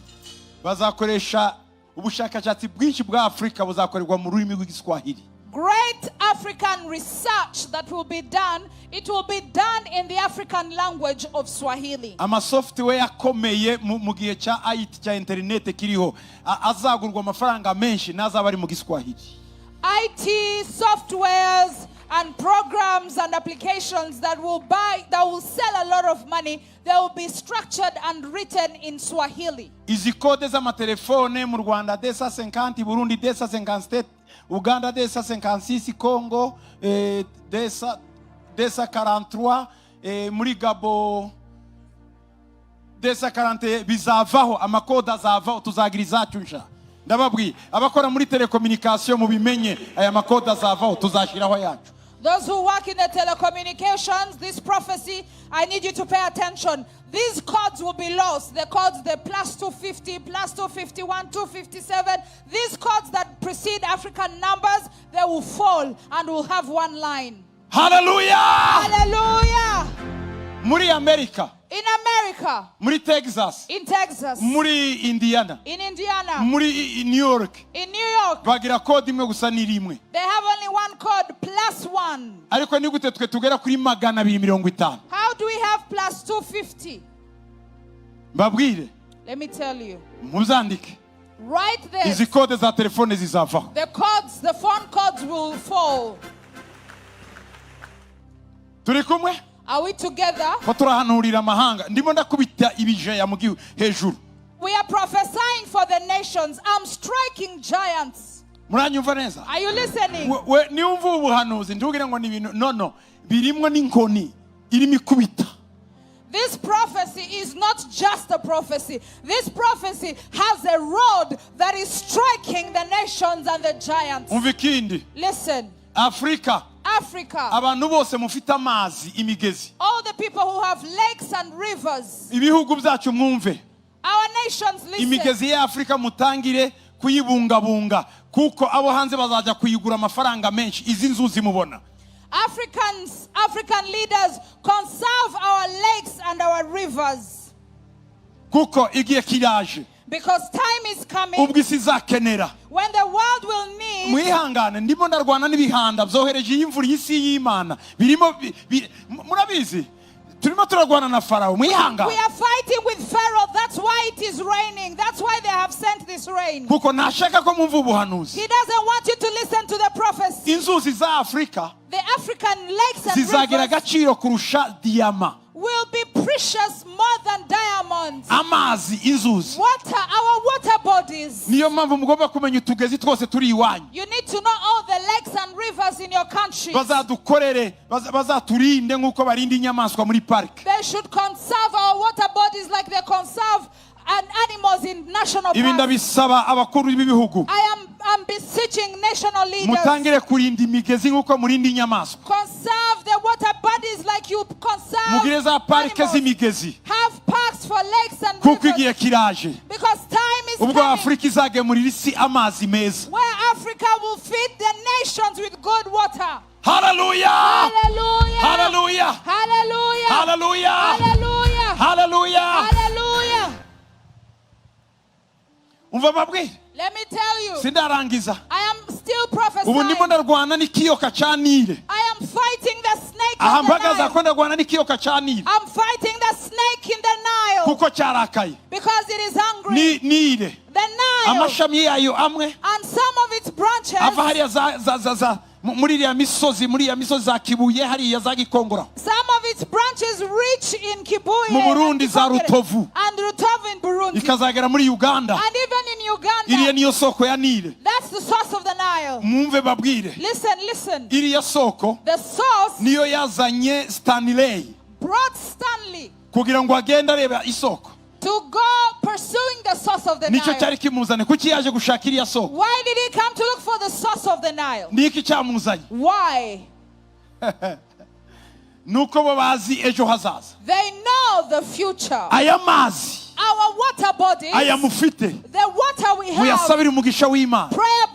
Bazakoresha ubushakashatsi bwinshi bwa Afurika buzakorerwa mu rurimi rw'Igiswahili. Great African research that will be done, it will be done in the African language of Swahili. Amasoftware akomeye mu gihe cya IT, cya interineti kiriho, azagurwa amafaranga menshi n'azaba ari mu Giswahili. IT softwares and programs and applications that will buy, that will sell a lot of money, they will be structured and written in Swahili. Izi code z'amatelefone mu Rwanda, 250, Burundi 257, Uganda 256, Congo 243, muri Gabo 240, bizavaho. Amakode azavaho, tuzagira izacu nsha. Ndababwiye, abakora muri télécommunication mubimenye, aya makode azavaho, tuzashyiraho ayacu. Those who work in the telecommunications, this prophecy, I need you to pay attention. These codes will be lost. The codes, the plus 250, plus 251, 257, these codes that precede African numbers, they will fall and will have one line. Haleluya! Hallelujah! Muri Amerika, In America, muri Texas, in Texas, muri Indiana, in Indiana, muri New York, in New York, bagira code imwe gusa, ni rimwe. They have only one code, plus one. Ariko ni gute twe tugera kuri 250? How do we have plus 250? Mbabwire. Let me tell you. Muzandike. Write this. Izi code za telefone zizavaho. The codes, the phone codes will fall. Turi kumwe? Are we together? Ko turahanurira amahanga, ndimo ndakubita ibijeya mu gihu hejuru. We are prophesying for the nations. I'm striking giants. Muranyumva neza? Are you listening? We niwumva ubu buhanuzi, ntugire ngo ni ibintu nono birimwo n'inkoni irimo ikubita. This prophecy is not just a prophecy. This prophecy has a rod that is striking the nations and the giants. Umva ikindi. Listen, Afurika, Africa, abantu bose mufite amazi, imigezi, all the people who have lakes and rivers, ibihugu byacu, mwumve. Our nations, listen. Imigezi ya Afurika mutangire kuyibungabunga, kuko abo hanze bazajya kuyigura amafaranga menshi, izi nzuzi mubona. Africans, African leaders, conserve our lakes and our rivers. Kuko igihe kiraje Because time is coming ubwo isi izakenera. When the world will need. Mwihangane, ndimo ndarwana n'ibihanda byohereje iyi mvura, isi y'Imana birimo murabizi, turimo turarwana na Farawo, mwihangane. We are fighting with Pharaoh. That's why it is raining. That's why they have sent this rain. Kuko ntashaka ko mwumva ubuhanuzi. He doesn't want you to listen to the prophecy. Inzuzi za Afurika The African lakes and zizagira rivers agaciro kurusha diyama. Will be precious more than diamonds. Amazi, inzuzi. Water, our water bodies. Niyo mpamvu mugomba kumenya utugezi twose turi iwanyu. You need to know all the lakes and rivers in your country. Bazadukorere, bazaturinde nk'uko barinda inyamaswa muri parike. They should conserve our water bodies like they conserve and animals in national Ibi parks. Ndabisaba abakuru b'ibihugu. I'm beseeching national leaders. Mutangire kurinda imigezi nk'uko murinda inyamaswa. Conserve the water bodies like you conserve Mugire za parike animals. z'imigezi. Have parks for lakes and Kuko rivers. igihe kiraje Because time is ubwo coming Afurika izagemurira isi amazi meza. Where Africa will feed the nations with good water. Haleluya! Hallelujah. Haleluya! Hallelujah. Haleluya! Hallelujah. Haleluya! Hallelujah. Umva mbabwire. Let me tell you, Sindarangiza. I am still Ubu prophesying. ndimo ndarwana n'ikiyoka cya Nile. I am fighting the snake Aha in the mpagaze Nile. ko ndarwana n'ikiyoka cya Nile. I'm fighting the snake in the Nile Kuko cyarakaye. Because it is hungry. Ni Nile, The Nile amashami yayo amwe and some of its branches, ava hariya za muri iriya misozi, muri iriya misozi za Kibuye, hariya za Gikongora, some of its branches reach in Kibuye mu Burundi and za Kikongere Rutovu. And Rutovu in Burundi ikazagera muri Uganda. And even in Uganda. Iriya niyo soko ya Nile. That's the source of the Nile. Mwumve babwire. Listen, listen. Iriya soko The source niyo yazanye Stanley brought Stanley kugira ngo agende areba isoko. To go pursuing the source of the Nicyo Nile. cyari kimuzanye. Kuki yaje gushaka iriya soko? Why did he come to look for the source of the Nile? Niki cyamuzanye? Why? Nuko bo bazi ejo hazaza. They know the future. Aya mazi, Our water bodies, aya mufite, the water we have, muyasabire umugisha w'Imana. Prayer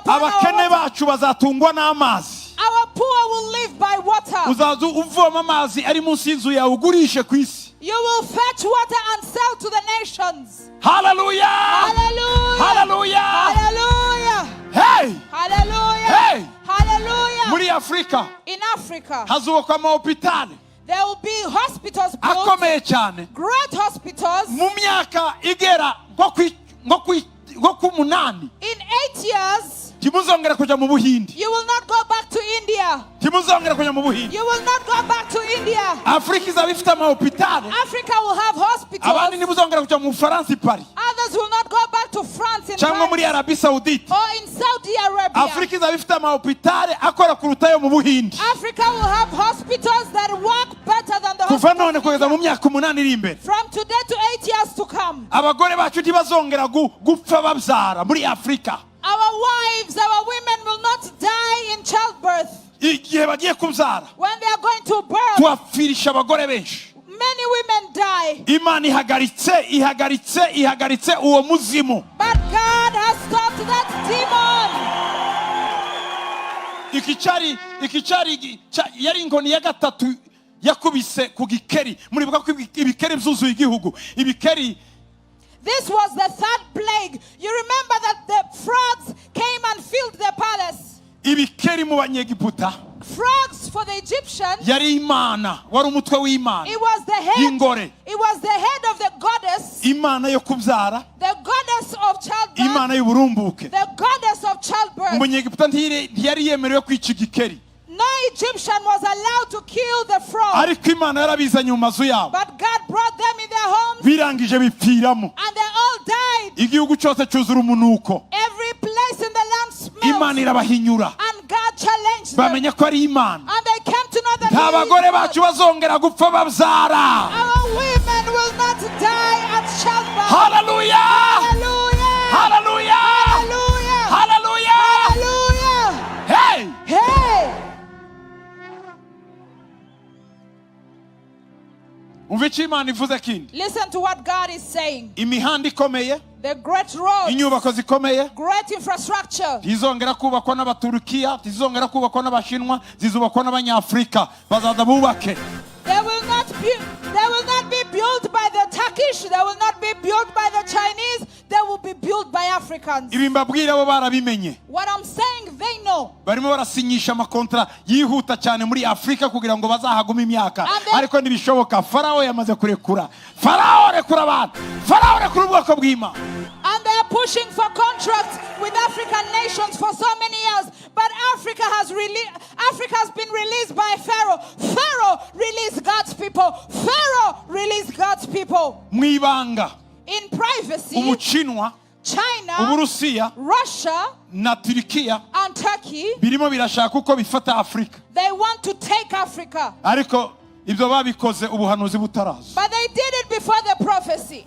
upon our Abakene water. Bacu bazatungwa n'amazi. Our poor will live by water. Uzaza uvoma amazi ari munsi y'inzu yawe ugurishe ku isi. You will fetch water and sell to the nations. Haleluya! Hallelujah. Haleluya! Hallelujah. Hey! Hallelujah. Hey! Hallelujah. Muri Afurika In Africa, hazubakwa amahopitali there will be hospitals built, akomeye cyane. Great hospitals. Mu myaka igera nko ku munani, In 8 years, ntimuzongera kujya mu Buhindi. You will not go back to India. Ntimuzongera kujya mu Buhindi. You will not go back to India. Afurika izaba ifite amahopitali. Africa will have hospitals. Abandi ntibuzongera kujya mu Bufaransa i Paris Others will not go back to France in cyangwa muri Paris Arabi Saudite. Or in Saudi Arabia. Afurika izaba ifite amahopitali akora kuruta ayo mu Buhindi. Africa will have hospitals that work better than the Kuva hospitals none in kugeza mu India. Myaka 8 iri imbere, From today to 8 years to come, abagore bacu ntibazongera gupfa babyara muri Afurika. Our wives, our women will not die in childbirth. Igihe bagiye kubyara, When they are going to birth, tuhapfirisha abagore benshi. Many women die. Imana ihagaritse, ihagaritse, ihagaritse uwo muzimu. But God has stopped that demon. Iki cyari yari inkoni ya gatatu yakubise ku gikeri. Muribuka ko ibikeri byuzuye igihugu, ibikeri. This was the third plague. You remember that the frogs came and filled the palace. Ibikeri mu Banyegiputa Frogs for the Egyptians, yari imana, wari umutwe w'imana it was the head. y'ingore. It was the head of the goddess, Imana yo kubyara, the goddess of childbirth, imana y'uburumbuke. The goddess of childbirth. Umunyegiputa ntiyari yemerewe kwica igikeri. No Egyptian was allowed to kill the frog. Ariko Imana yarabizanye mu mazu yabo. But God brought them in their homes Birangije bipfiramo. And they all died. Igihugu cyose cyuzura umunuko. Every place in the land Imana smelled. irabahinyura. And God challenged them. Bamenya ko ari Imana. And they came to know that Nta He is bagore God. bacu bazongera gupfa babyara. Our women will not die at childbirth. Haleluya! Hallelujah. Haleluya! Hallelujah. Haleluya! Hallelujah. Hey! Hey. Umva icyo Imana ivuze kindi. Listen to what God is saying. Imihanda ikomeye, The great roads, inyubako zikomeye great infrastructure. Ntizongera kubakwa n'Abaturukiya, ntizongera kubakwa n'Abashinwa, zizubakwa n'Abanyafurika bazaza bubake. They will not be built by the Turkish, they will not be built by the Chinese, they will be built by Africans. Ibi mbabwira bo barabimenye. What I'm saying, they know. Barimo barasinyisha amakontara yihuta cyane muri Afurika kugira ngo bazahagume imyaka. Ariko ntibishoboka, Farawo yamaze kurekura. Farawo, rekura abantu. Farawo, rekura ubwoko bw'Imana. And they are pushing for contracts with African nations for so many years. But Africa has been released by Pharaoh. Pharaoh released God's people. Pharaoh released God's people. Mu ibanga, In privacy, Ubushinwa, China, Uburusiya Russia, na Turikiya and Turkey, birimo birashaka uko bifata Afurika. They want to take Africa. Ariko ibyo babikoze ubuhanuzi butaraza. But they did it before the prophecy.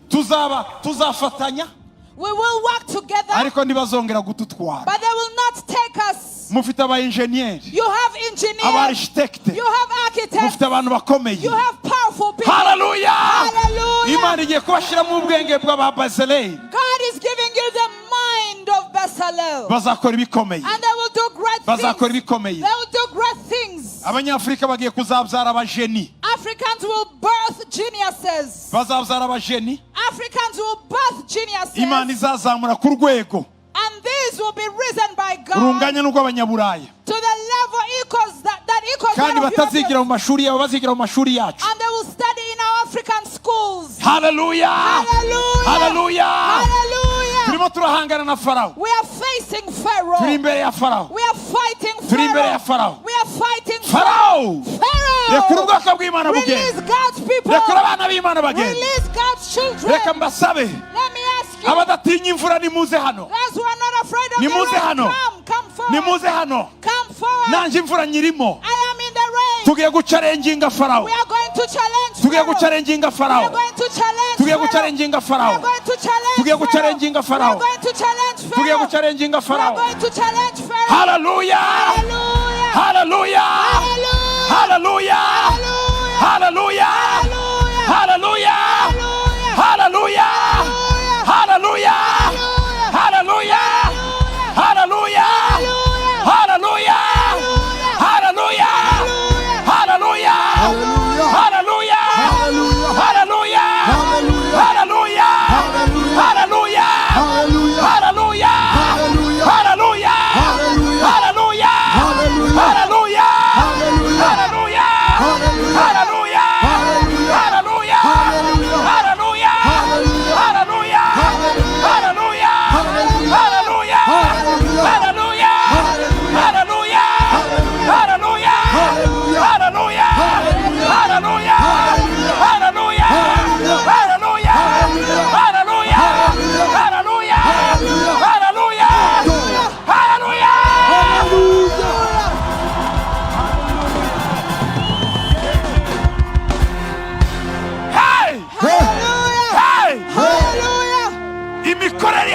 Tuzaba tuzafatanya, We will work together, ariko ntibazongera kudutwara. But they will not take us. Mufite aba enjeniyeri, You have engineers, aba architecte, you have architects, mufite abantu bakomeye. You have powerful people. Haleluya! Hallelujah. Imana igiye kubashyiramo ubwenge bw'Ababazeleli. God is giving you the mind of Bezalel. Bazakora ibikomeye. And they will do great Bazakora things. ibikomeye. They will do great things. Abanyafurika bagiye kuzabyara abajeni. Africans will birth geniuses. Bazabyara abajeni. Africans will birth geniuses. Imana izazamura ku rwego And these will be risen by God runganya n'urw'Abanyaburaya, to the level equals that equals that kandi of batazigira mu Europeans. Mashuri yabo, bazigira mu mashuri yacu. And they will study in our African schools. Haleluya! Hallelujah. Haleluya! Hallelujah. Turimo turahangana na Farawo. We are facing Pharaoh. Turi imbere ya Farawo. We are fighting Turi imbere ya Pharaoh. Farawo. We are fighting Farawo, Pharaoh. rekura ubwoko bw'Imana bugende. Release God's people. Rekura abana b'Imana bagende. Release God's children. Reka mbasabe, Let me ask you. Abadatinya imvura nimuze hano. Those who are not afraid of the Nimuze rain, hano. come, come forward. Nimuze hano. Come forward. Nanjye imvura nyirimo. I am in the rain. Tugiye gucarenginga Farawo. We are going to challenge Tugiye Pharaoh. gucarenginga We are Farawo. going to challenge Tugiye Pharaoh. gucarenginga We are Farawo. going to challenge Tugiye Pharaoh. gucarenginga We are Farawo. going to challenge Tugiye Pharaoh. gucarenginga We are Farawo. going to challenge Pharaoh. Haleluya! Hallelujah. Haleluya! Hallelujah. Haleluya! Hallelujah. Haleluya! Hallelujah. Haleluya! Hallelujah. Haleluya! Haleluya! Hallelujah. Haleluya!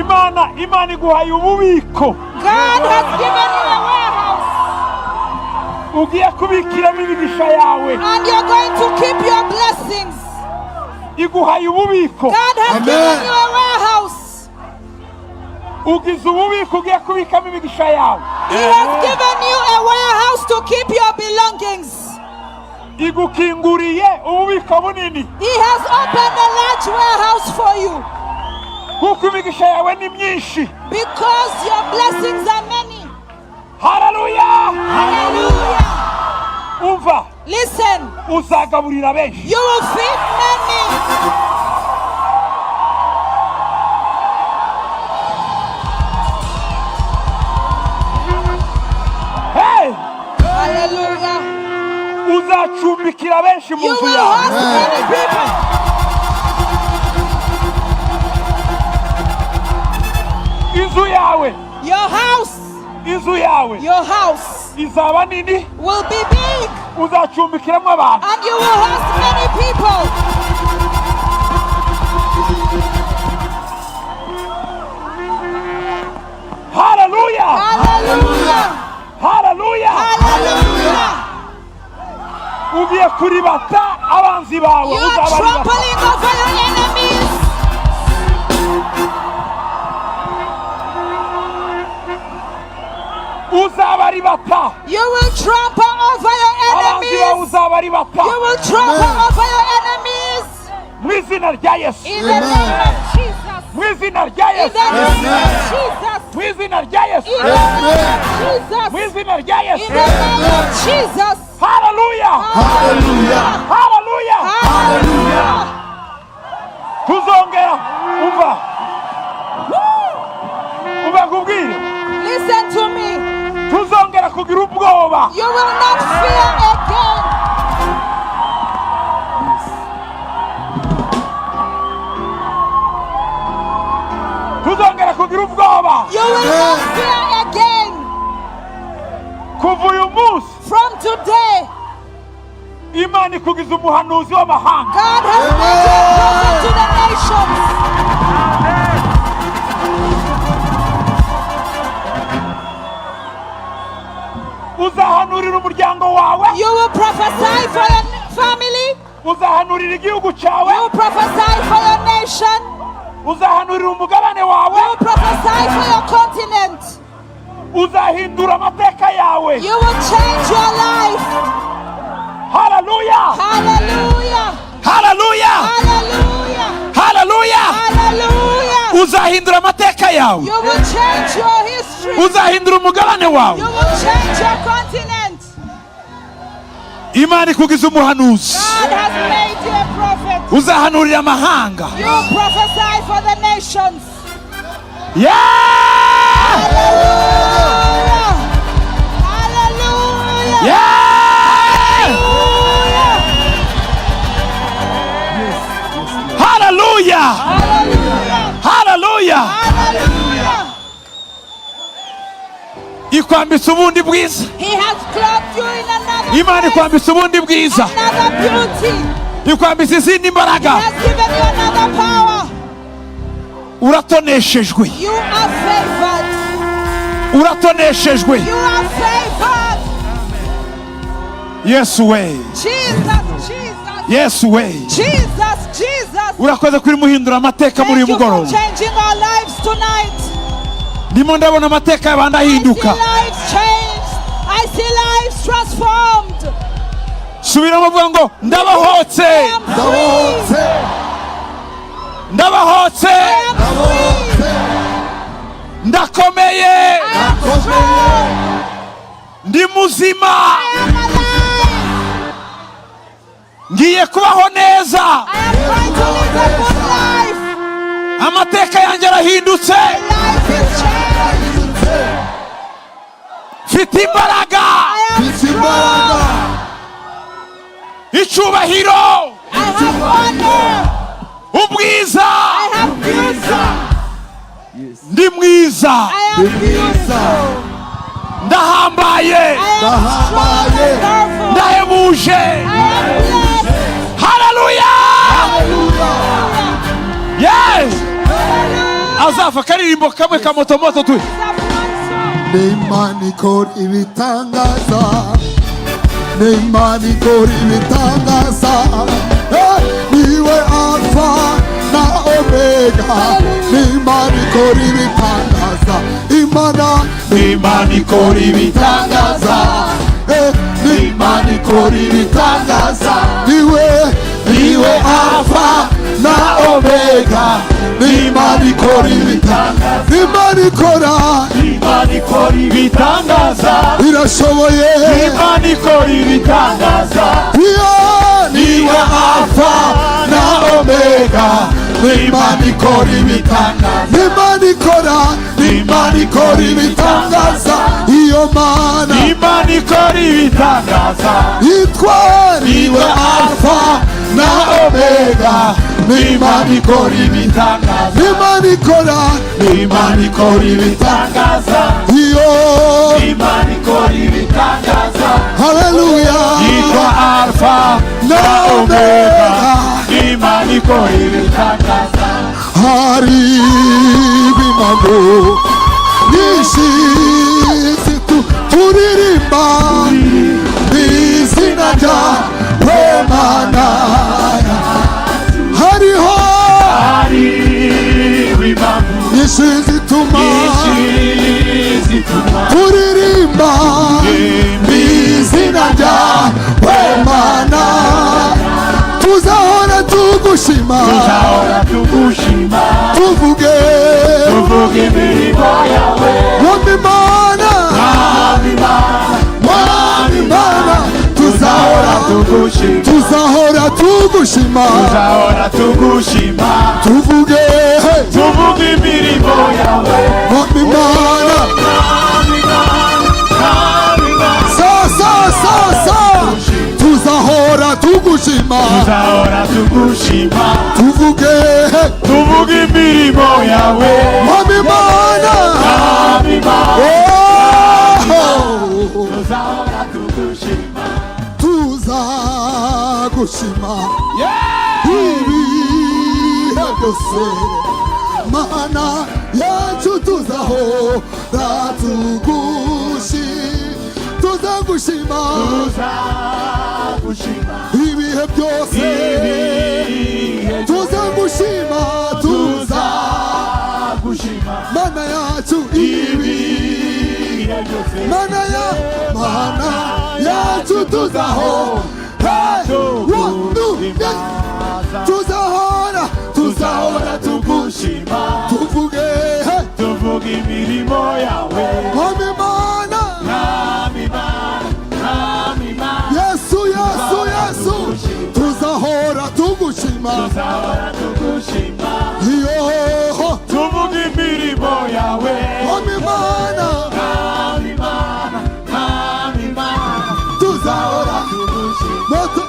Imana iguhaye ububiko. God has given you a warehouse, Ugiye kubikiramo imigisha yawe. and you're going to keep your blessings. Iguhaye ububiko. God has Amen. given you a warehouse. Ugize ububiko ugiye kubikamo imigisha yawe. He has given you a warehouse to keep your belongings. Igukinguriye ububiko bunini. He has opened a large warehouse for you Kuko imigisha yawe ni myinshi. because your blessings are many. Haleluya. Hallelujah. Umva, Listen, uzagaburira benshi. you will feed many. Hey! Hallelujah. Uzacumbikira benshi mu You nzu will yawe. host many people. Inzu yawe, Your house, inzu yawe your house izaba nini, will be big uzacumbikiramo abantu. and you will host many people. Haleluya! Hallelujah. Haleluya! Hallelujah. Ugiye kuribata abanzi bawe, You are uzabaribata. trampling over your enemies. Uzabaribata. You will trample over your Abanzi bawe enemies. uzabaribata. You will trample Amen. over your enemies. Mu izina rya Yesu. In the name of Jesus. Mu izina rya In Yesu. the name of Jesus. Mu izina rya Yesu. In the name of Jesus. Mu izina rya In Yesu. the name of Jesus. Haleluya! Hallelujah. Haleluya! Hallelujah. Tuzongera umva. Umva nkubwire. Listen to me. Tuzongera kugira ubwoba. You will not fear again. Tuzongera kugira ubwoba. You will not fear again. Kuva uyu munsi From today, Imana ikugize umuhanuzi w'amahanga. God has made you a prophet to the nations. Uzahanurira umuryango wawe. You will prophesy for your family. Uzahanurira igihugu cyawe. You will prophesy for your nation. Uzahanurira umugabane wawe. You will prophesy for your continent. Uzahindura amateka yawe. You will change your life. Haleluya! Hallelujah. Haleluya! Hallelujah. Haleluya! Hallelujah. Uzahindura amateka yawe. You will change your history. Uzahindura umugabane wawe. You will change your continent. Imana ikugize umuhanuzi. God has made you a prophet. Uzahanurira amahanga. You will prophesy for the nations. Yeah! Hallelujah. Hallelujah. Yeah! Hallelujah. Hallelujah! Hallelujah. Hallelujah! Hallelujah. Ikwambitse ubundi bwiza. He has clothed you in another Imana grace, ikwambitse ubundi bwiza. another beauty. Ikwambitse izindi He mbaraga. has given you another power. Uratoneshejwe. You are favored. Uratoneshejwe. You are favored. Yesu we. Jesus, Jesus, Yesu we. Jesus, Jesus. Urakoze kuri muhindura amateka muri Thank uyu you for mugoroba. changing our lives tonight. Ndimo ndabona amateka y'abandi I see ahinduka. lives changed. I see lives transformed. Subiramo uvuga ngo ndabohotse. I am free. Ndabohotse. Ndabohotse. I am free. Ndakomeye. I am strong. Ndi muzima. I am alive. Ngiye kubaho neza. I am going to live a good life. Amateka yanjye arahindutse. Life is changed. Mfite imbaraga. I am Mfite imbaraga. strong. Icyubahiro. I have honor. Ubwiza. I have beauty. Ndi mwiza. I am beautiful. Ndahambaye. I am strong and powerful. Ndahebuje. I am blessed. Haleluya. Hallelujah. Yes. Hallelujah. Azafa akaririmbo kamwe ka motomoto tu. Raise up one song. N'Imana ikora ibitangaza, n'Imana ikora ibitangaza. Eh, niwe Alfa na Omega, n'Imana ikora ibitangaza. Imana, Imana ikora ibitangaza. Eh, n'Imana ikora ibitangaza. Niwe, niwe Alfa na Omega, n'Imana ikora ibitangaza. Imana ikora. Imana ikora ibitangaza. Irashoboye. Imana ikora ibitangaza. Iyo niwe Alfa na Omega, n'Imana ikora ibitangaza. Imana ikora, n'Imana ikora ibitangaza. Iyo Mana Imana ikora ibitangaza. yitwa, niwe Alfa na Omega, n'Imana ikora ibitangaza. Imana ikora, n'Imana ikora ibitangaza. Ibitangaza. Iyo Imana ikora ibitangaza. Haleluya. Yitwa Alfa na Omega. Imana ikora ibitangaza. Hari impamvu nyinshi turirimba izina ryawe Mana. Hariho Hari impamvu nyinshi zituma nyinshi zituma turirimba izina ryawe Mana. Tuzahora tugushima. Tuzahora tugushima. Tuvuge. Tuvuge imirimo yawe. Mwami Mana. Mwami Mana. Mwami Mana, tuzahora tugushima. Tuzahora tugushima. Tuzahora tugushima. Tuvuge. Tuvuge imirimo yawe. Mwami Mana. Mwami Mana, Mwami Mana. Sa sa sa sa, tuzahora tugushima. Tuzahora tugushima. Tuvuge. Tuvuge imirimo yawe. Mwami Mana. Mwami Mana. Oh! Tuzahora tugushima. Tuzagushima ibihe byose, Mana yacu. Tuzahora tuzagushima. Tuzagushima. Ibihe byose. Ibihe. Tuzagushima, tuza Tuzagushima. Mana yacu, ibi ibihe byose. Mana ya Mana yacu, tuzaho. Hey! One, two, three. Tuzahora, tuzahora tugushima. Tuvuge. Hey! Tuvuge imirimo yawe. Mwami Mana. Mwami Mana, Mwami Mana. Yesu, Yesu, Yesu, tuzahora tugushima. Tuzahora tugushima. Iyo Tuvuge imirimo yawe. Mwami Mana. Mwami Mana, Mwami Mana. Tuzahora tugushima. Moto,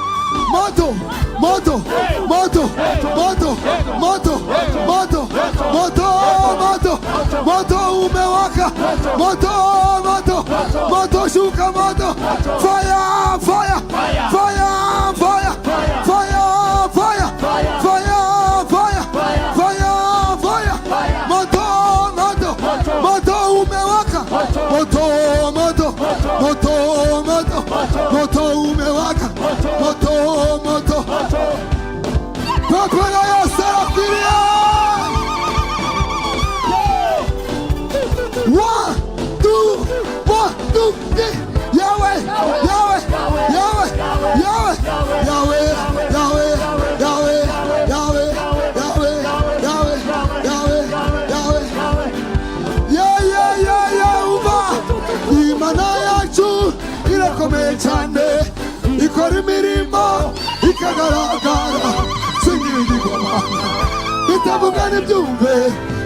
moto, moto, moto, moto, moto, moto, moto, moto, moto umewaka. Moto, moto, moto, shuka moto. Fire, fire, fire, fire, fire, fire, fire, fire, fire, fire. Moto, moto, moto umewaka. Moto, moto, moto, moto, moto umewaka. Moto, moto. Pepe ya Serafiria. One, two, one, two, three. Yahweh, Yahweh, Yahweh, Yahweh, Yahweh, Yahweh, Yahweh, Yahweh, Yahweh, Yahweh, Yahweh, Yahweh. Yeah, yeah, yeah, yeah, umva. Imana yacu irakomeye cyane, ikora imirimo ikagaragara. Singira igikoma bitavuga ntibyumve.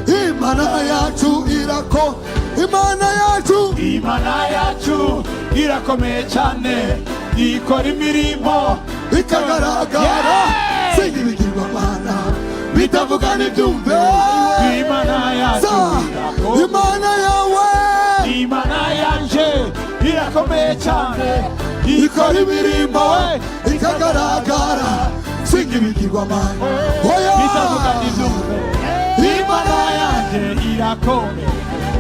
Imana yacu irako, Imana yacu. Imana yacu irakomeye cyane, ikora imirimo ikagaragara. Singa ibigirwamana bitavuga ntibyumve. Imana yacu Sa irakomeye. Imana yawe. Imana yanje irakomeye cyane, ikora imirimo ikagaragara. Singa ibigirwamana, oya. Bitavuga ntibyumve. Imana yanjye. Irakomeye.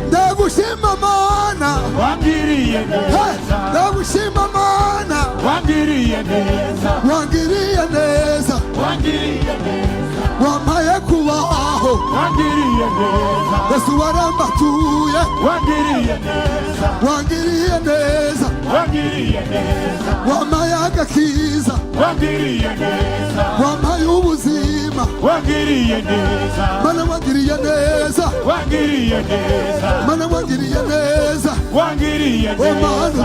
Ndagushima Mana. Wangiriye Hey, neza. ndagushima Mana. Wangiriye neza. Wangiriye neza. Wangiriye neza. Wampaye kubaho. Wangiriye neza. Yesu warambatuye. Wangiriye neza. Wangiriye neza. Wangiriye neza. Wampaye agakiza. Wangiriye neza. Wampaye ubuzima. Wangiriye neza. Mana wangiriye neza. Wangiriye neza. Mana wangiriye neza. Wangiriye O Mana neza.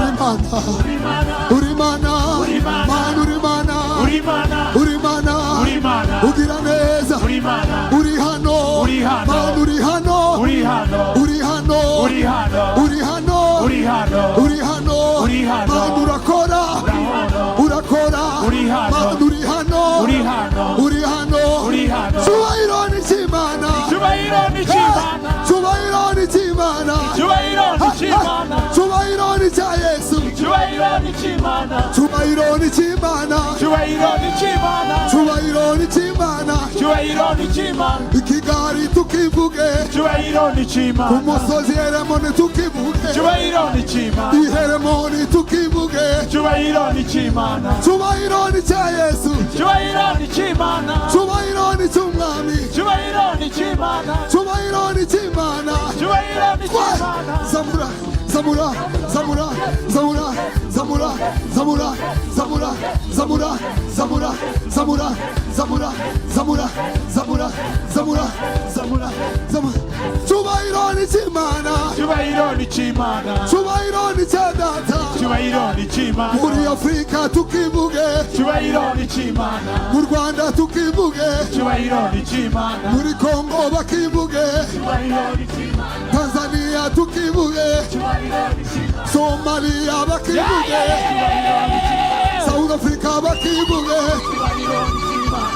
uri Mana. Uri Mana. Uri Mana. Mana uri Mana. Uri Mana. Uri Mana. Uri Mana. Ugira neza. Uri Mana. Uri hano. Uri hano. Mana uri hano. Uri hano. Uri hano. Uri hano. Uri hano. Uri hano. Uri hano. Uri hano. Mana urakora. Urakora. Uri hano. Mana uri hano. Uri hano. Uri hano. Uri hano. Cyubahiro ni cy'Imana. Cyubahiro ni cy'Imana. Cyubahiro ni cy'Imana. Cyubahiro ni cy'Imana. Cyubahiro ni cya Yesu. Cyubahiro ni cy'Imana. Cyubahiro ni cy'Imana. Cyubahiro ni cy'Imana. Cyubahiro ni cy'Imana. Cyubahiro ni cy'Imana. I Kigali tukivuge. Cyubahiro ni Ku cy'Imana. musozi Heremoni tukivuge. Cyubahiro ni cy'Imana. I Heremoni tukivuge. Cyubahiro ni cy'Imana. Cyubahiro ni cya Yesu. Cyubahiro ni cy'Imana. Cyubahiro ni cy'Umwami. Cyubahiro ni cy'Imana. Cyubahiro ni cy'Imana. Cyubahiro ni cy'Imana. Zamura, zamura, zamura, zamura, zamura, zamura, zamura, zamura, zamura, zamura, zamura, zamura, zamura, zamura, zamura, zamura. Cyubahiro ni cy'Imana. Cyubahiro ni cy'Imana. Cyubahiro ni cya Data. Cyubahiro ni cy'Imana. Muri Afurika tukivuge. Cyubahiro ni cy'Imana. Mu Rwanda tukivuge. Cyubahiro ni cy'Imana. Muri Kongo bakivuge. Cyubahiro ni cy'Imana. Tanzania tukivuge. Cyubahiro ni cy'Imana. Somalia bakivuge. South Africa bakivuge.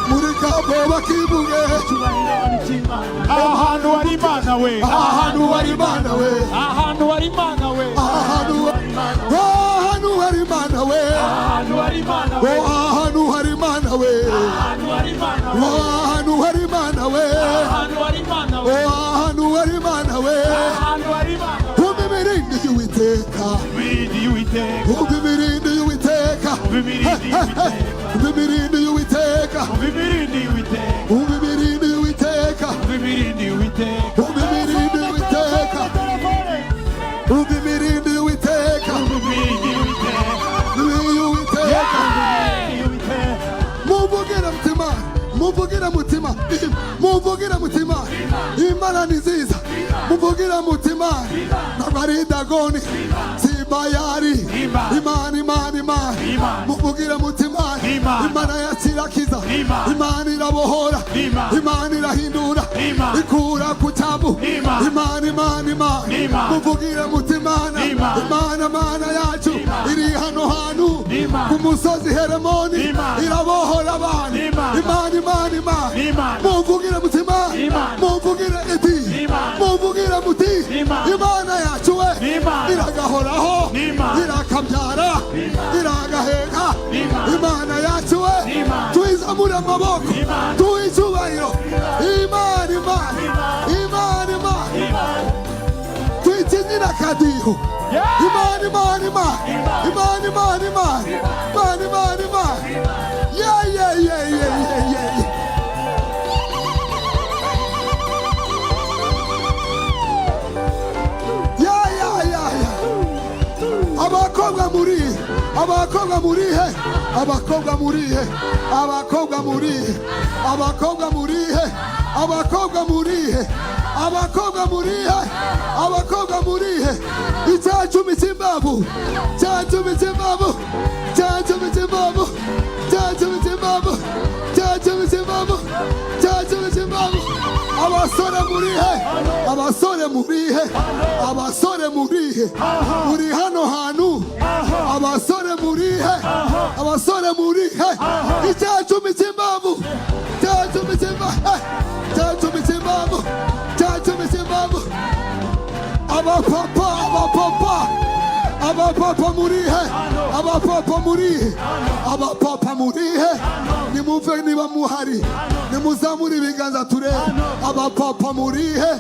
Muri Gabo bakivuge. Aho hantu hari Imana we. Ahantu hari Imana we. Ahantu hari Imana we. Ahantu ahantu hari Imana we. Ahantu hari Imana we. Oh, ahantu hari Imana we. Ahantu hari Imana we. Oh, ahantu hari Imana we. Ahantu hari Imana we. Oh, ahantu hari Imana we. Ahantu hari Imana we. Umva imirindi y'Uwiteka. Imirindi y'Uwiteka. Umva imirindi y'Uwiteka. Umva imirindi y'Uwiteka. Umva imirindi y'Uwiteka. Umva imirindi y'Uwiteka. Umva imirindi y'Uwiteka. Umva imirindi y'Uwiteka. Umva imirindi y'Uwiteka. Umva imirindi y'Uwiteka. Umva imirindi y'Uwiteka. Imirindi y'Uwiteka. Y'Uwiteka. Mumvugire mutima. Mumvugire mutima. Mumvugire mutima. Imana ni nziza. Mumvugire mutima. Ntabwo ari Dagoni. Si Bayali. Imana. Imana, Imana, Imana. Imana. Mumvugire mutima. Imana. Imana yakirakiza. Imana. Imana irabohora. Imana. Imana irahindura. Imana. Ikura ku cyavu. Imana. Imana, Imana, Imana. Imana. Mumvugire mutima. Imana. Imana, Mana yacu. Iri hano hantu. Imana. Ku musozi Heremoni. Imana. Irabohora abantu. Imana. Imana, Imana, Imana. Imana. Mumvugire mutima. Imana. Mumvugire iti. Imana. Mumvugire muti. Imana. Imana yacu we. Imana. Iragahoraho. Imana. Irakabyara. Iragaheka. Imana. Imana yacu we. Imana. Tuyizamure amaboko. Imana. Tuhe icyubahiro. Imana, Imana. Imana, Imana. Tuyikinyira akadiho. Yeah. Imana, Imana, Imana. Imana, Imana, Imana. Imana, Imana, Imana. Yeah, yeah, yeah, yeah, yeah, yeah, yeah. Yeah, yeah, yeah, yeah. Abakobwa muri abakobwa muri he abakobwa muri he abakobwa muri he abakobwa muri he abakobwa muri he abakobwa muri he abakobwa muri he icyacumi cy'imbabu cyacumi cy'imbabu cyacumi cy'imbabu cyacumi cy'imbabu cyacumi cy'imbabu cyacumi cy'imbabu abasore muri he abasore muri he abasore muri he muri hano hantu abasore muri he abasore muri he icyacumi cy'imbabu cyacumi cy'imbabu cyacumi cy'imbabu cyacumi cy'imbabu abapapa abapapa abapapa muri he abapapa muri he abapapa muri he nimuve niba muhari nimuzamure ibiganza turebe abapapa muri he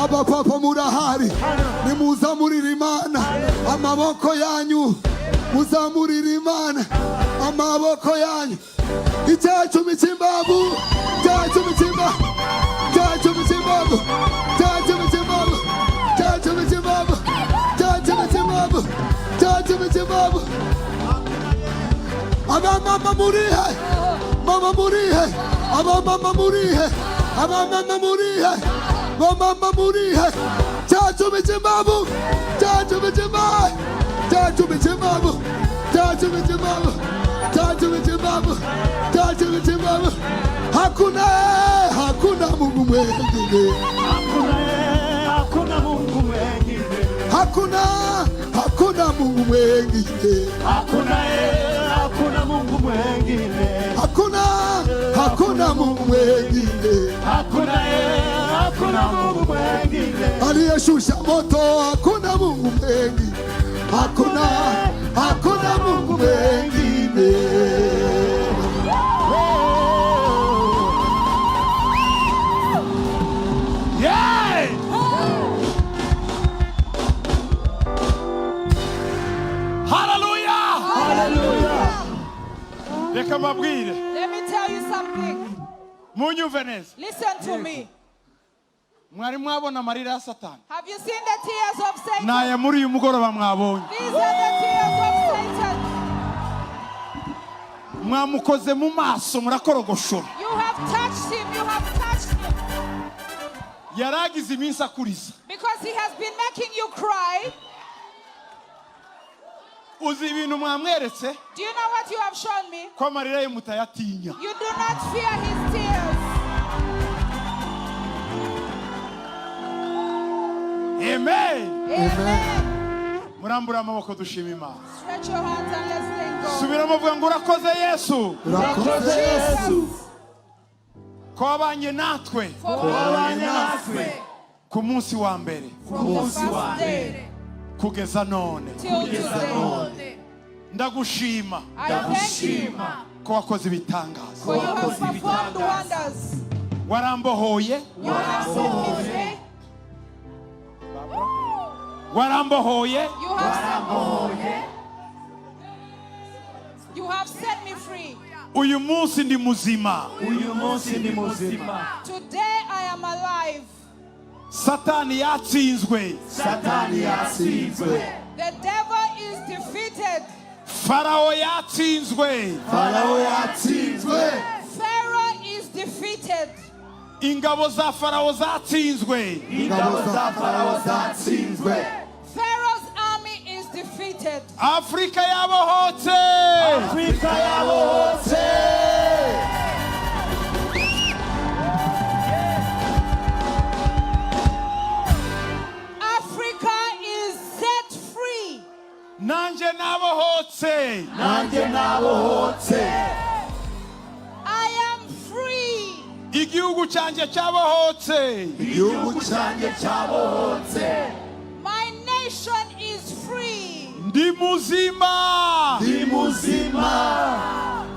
Abapapa murahari, nimuzamurire Imana amaboko yanyu, muzamurire Imana amaboko yanyu. Icyacumi cy'imbabu, icyacumi cy'imbabu, icyacumi cy'imbabu, icyacumi cy'imbabu, icyacumi cy'imbabu, icyacumi cy'imbabu, icyacumi cy'imbabu. Abamama murihe? Mama murihe? Abamama murihe? Abamama murihe? Bamama murihe? Cyacumi cy'imbabu, cyacumi cy'imbabu, cyacumi cy'imbabu, cyacumi cy'imbabu, cyacumi cy'imbabu, cyacumi cy'imbabu. Hakuna, hakuna Mungu mwengine. Hakuna, hakuna Mungu mwengine. Hakuna, hakuna Mungu mwengine. Hakuna, hakuna Mungu mwengine. Hakuna, hakuna Mungu mwengine. Hakuna, hakuna Mungu mwengine. Aliyeshusha moto, hakuna Mungu mwengine. Hakuna, hakuna Mungu mwengine. Yeah! Hallelujah! Hallelujah. Reka mbabwire. Let me tell you something. Munyumve neza. Listen to me. Mwari mwabona amarira ya Satani? Have you seen the tears of Satan? Naya muri uyu mugoroba mwabonye. These are the tears of Satan. Mwamukoze mu maso, murakorogoshora. You have touched him. You have touched him. Yaragize iminsi akuriza. Because he has been making you cry. Uzi ibintu mwamweretse? Do you know what you have shown me? Ko amarira ye mutayatinya. You do not fear his tears. Amen. Amen. Murambure amaboko dushima Imana. Stretch your hands and let's thank God. Subiramo, uvuga ngo urakoze Yesu, Urakoze Yesu, ko wabanye natwe For Wabanye natwe ku munsi wa mbere from the first day kugeza none. till today. Ndagushima I thank you ko wakoze ibitangaza. for you have performed wonders. Warambohoye. You have set me free. Warambohoye. You have set me free. Uyu munsi ndi muzima. Uyu munsi ni muzima. Today I am alive. Satani yatsinzwe. Satani yatsinzwe. The devil is defeated. Farawo yatsinzwe. Farawo yatsinzwe. Pharaoh is defeated. Ingabo za Farawo zatsinzwe. Ingabo za Farawo zatsinzwe. Pharaoh's army is defeated. Afurika yabohotse. Afrika yabohotse. Africa is set free. Nanjye nabohotse. Nanjye nabohotse. I am free. Igihugu cyanjye cyabohotse. Igihugu cyanjye cyabohotse. My nation is free. Ndi muzima. Ndi muzima.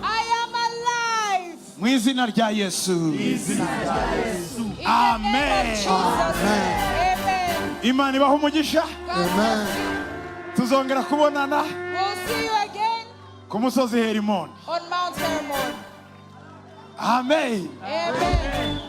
I am alive. Mu izina rya Yesu. Izina rya Yesu. In the name Amen. of Jesus. Amen. Imana ibaha umugisha. God bless you. Tuzongera kubonana We'll see you again ku musozi Herimoni. on Mount Hermon. Amen. Amen.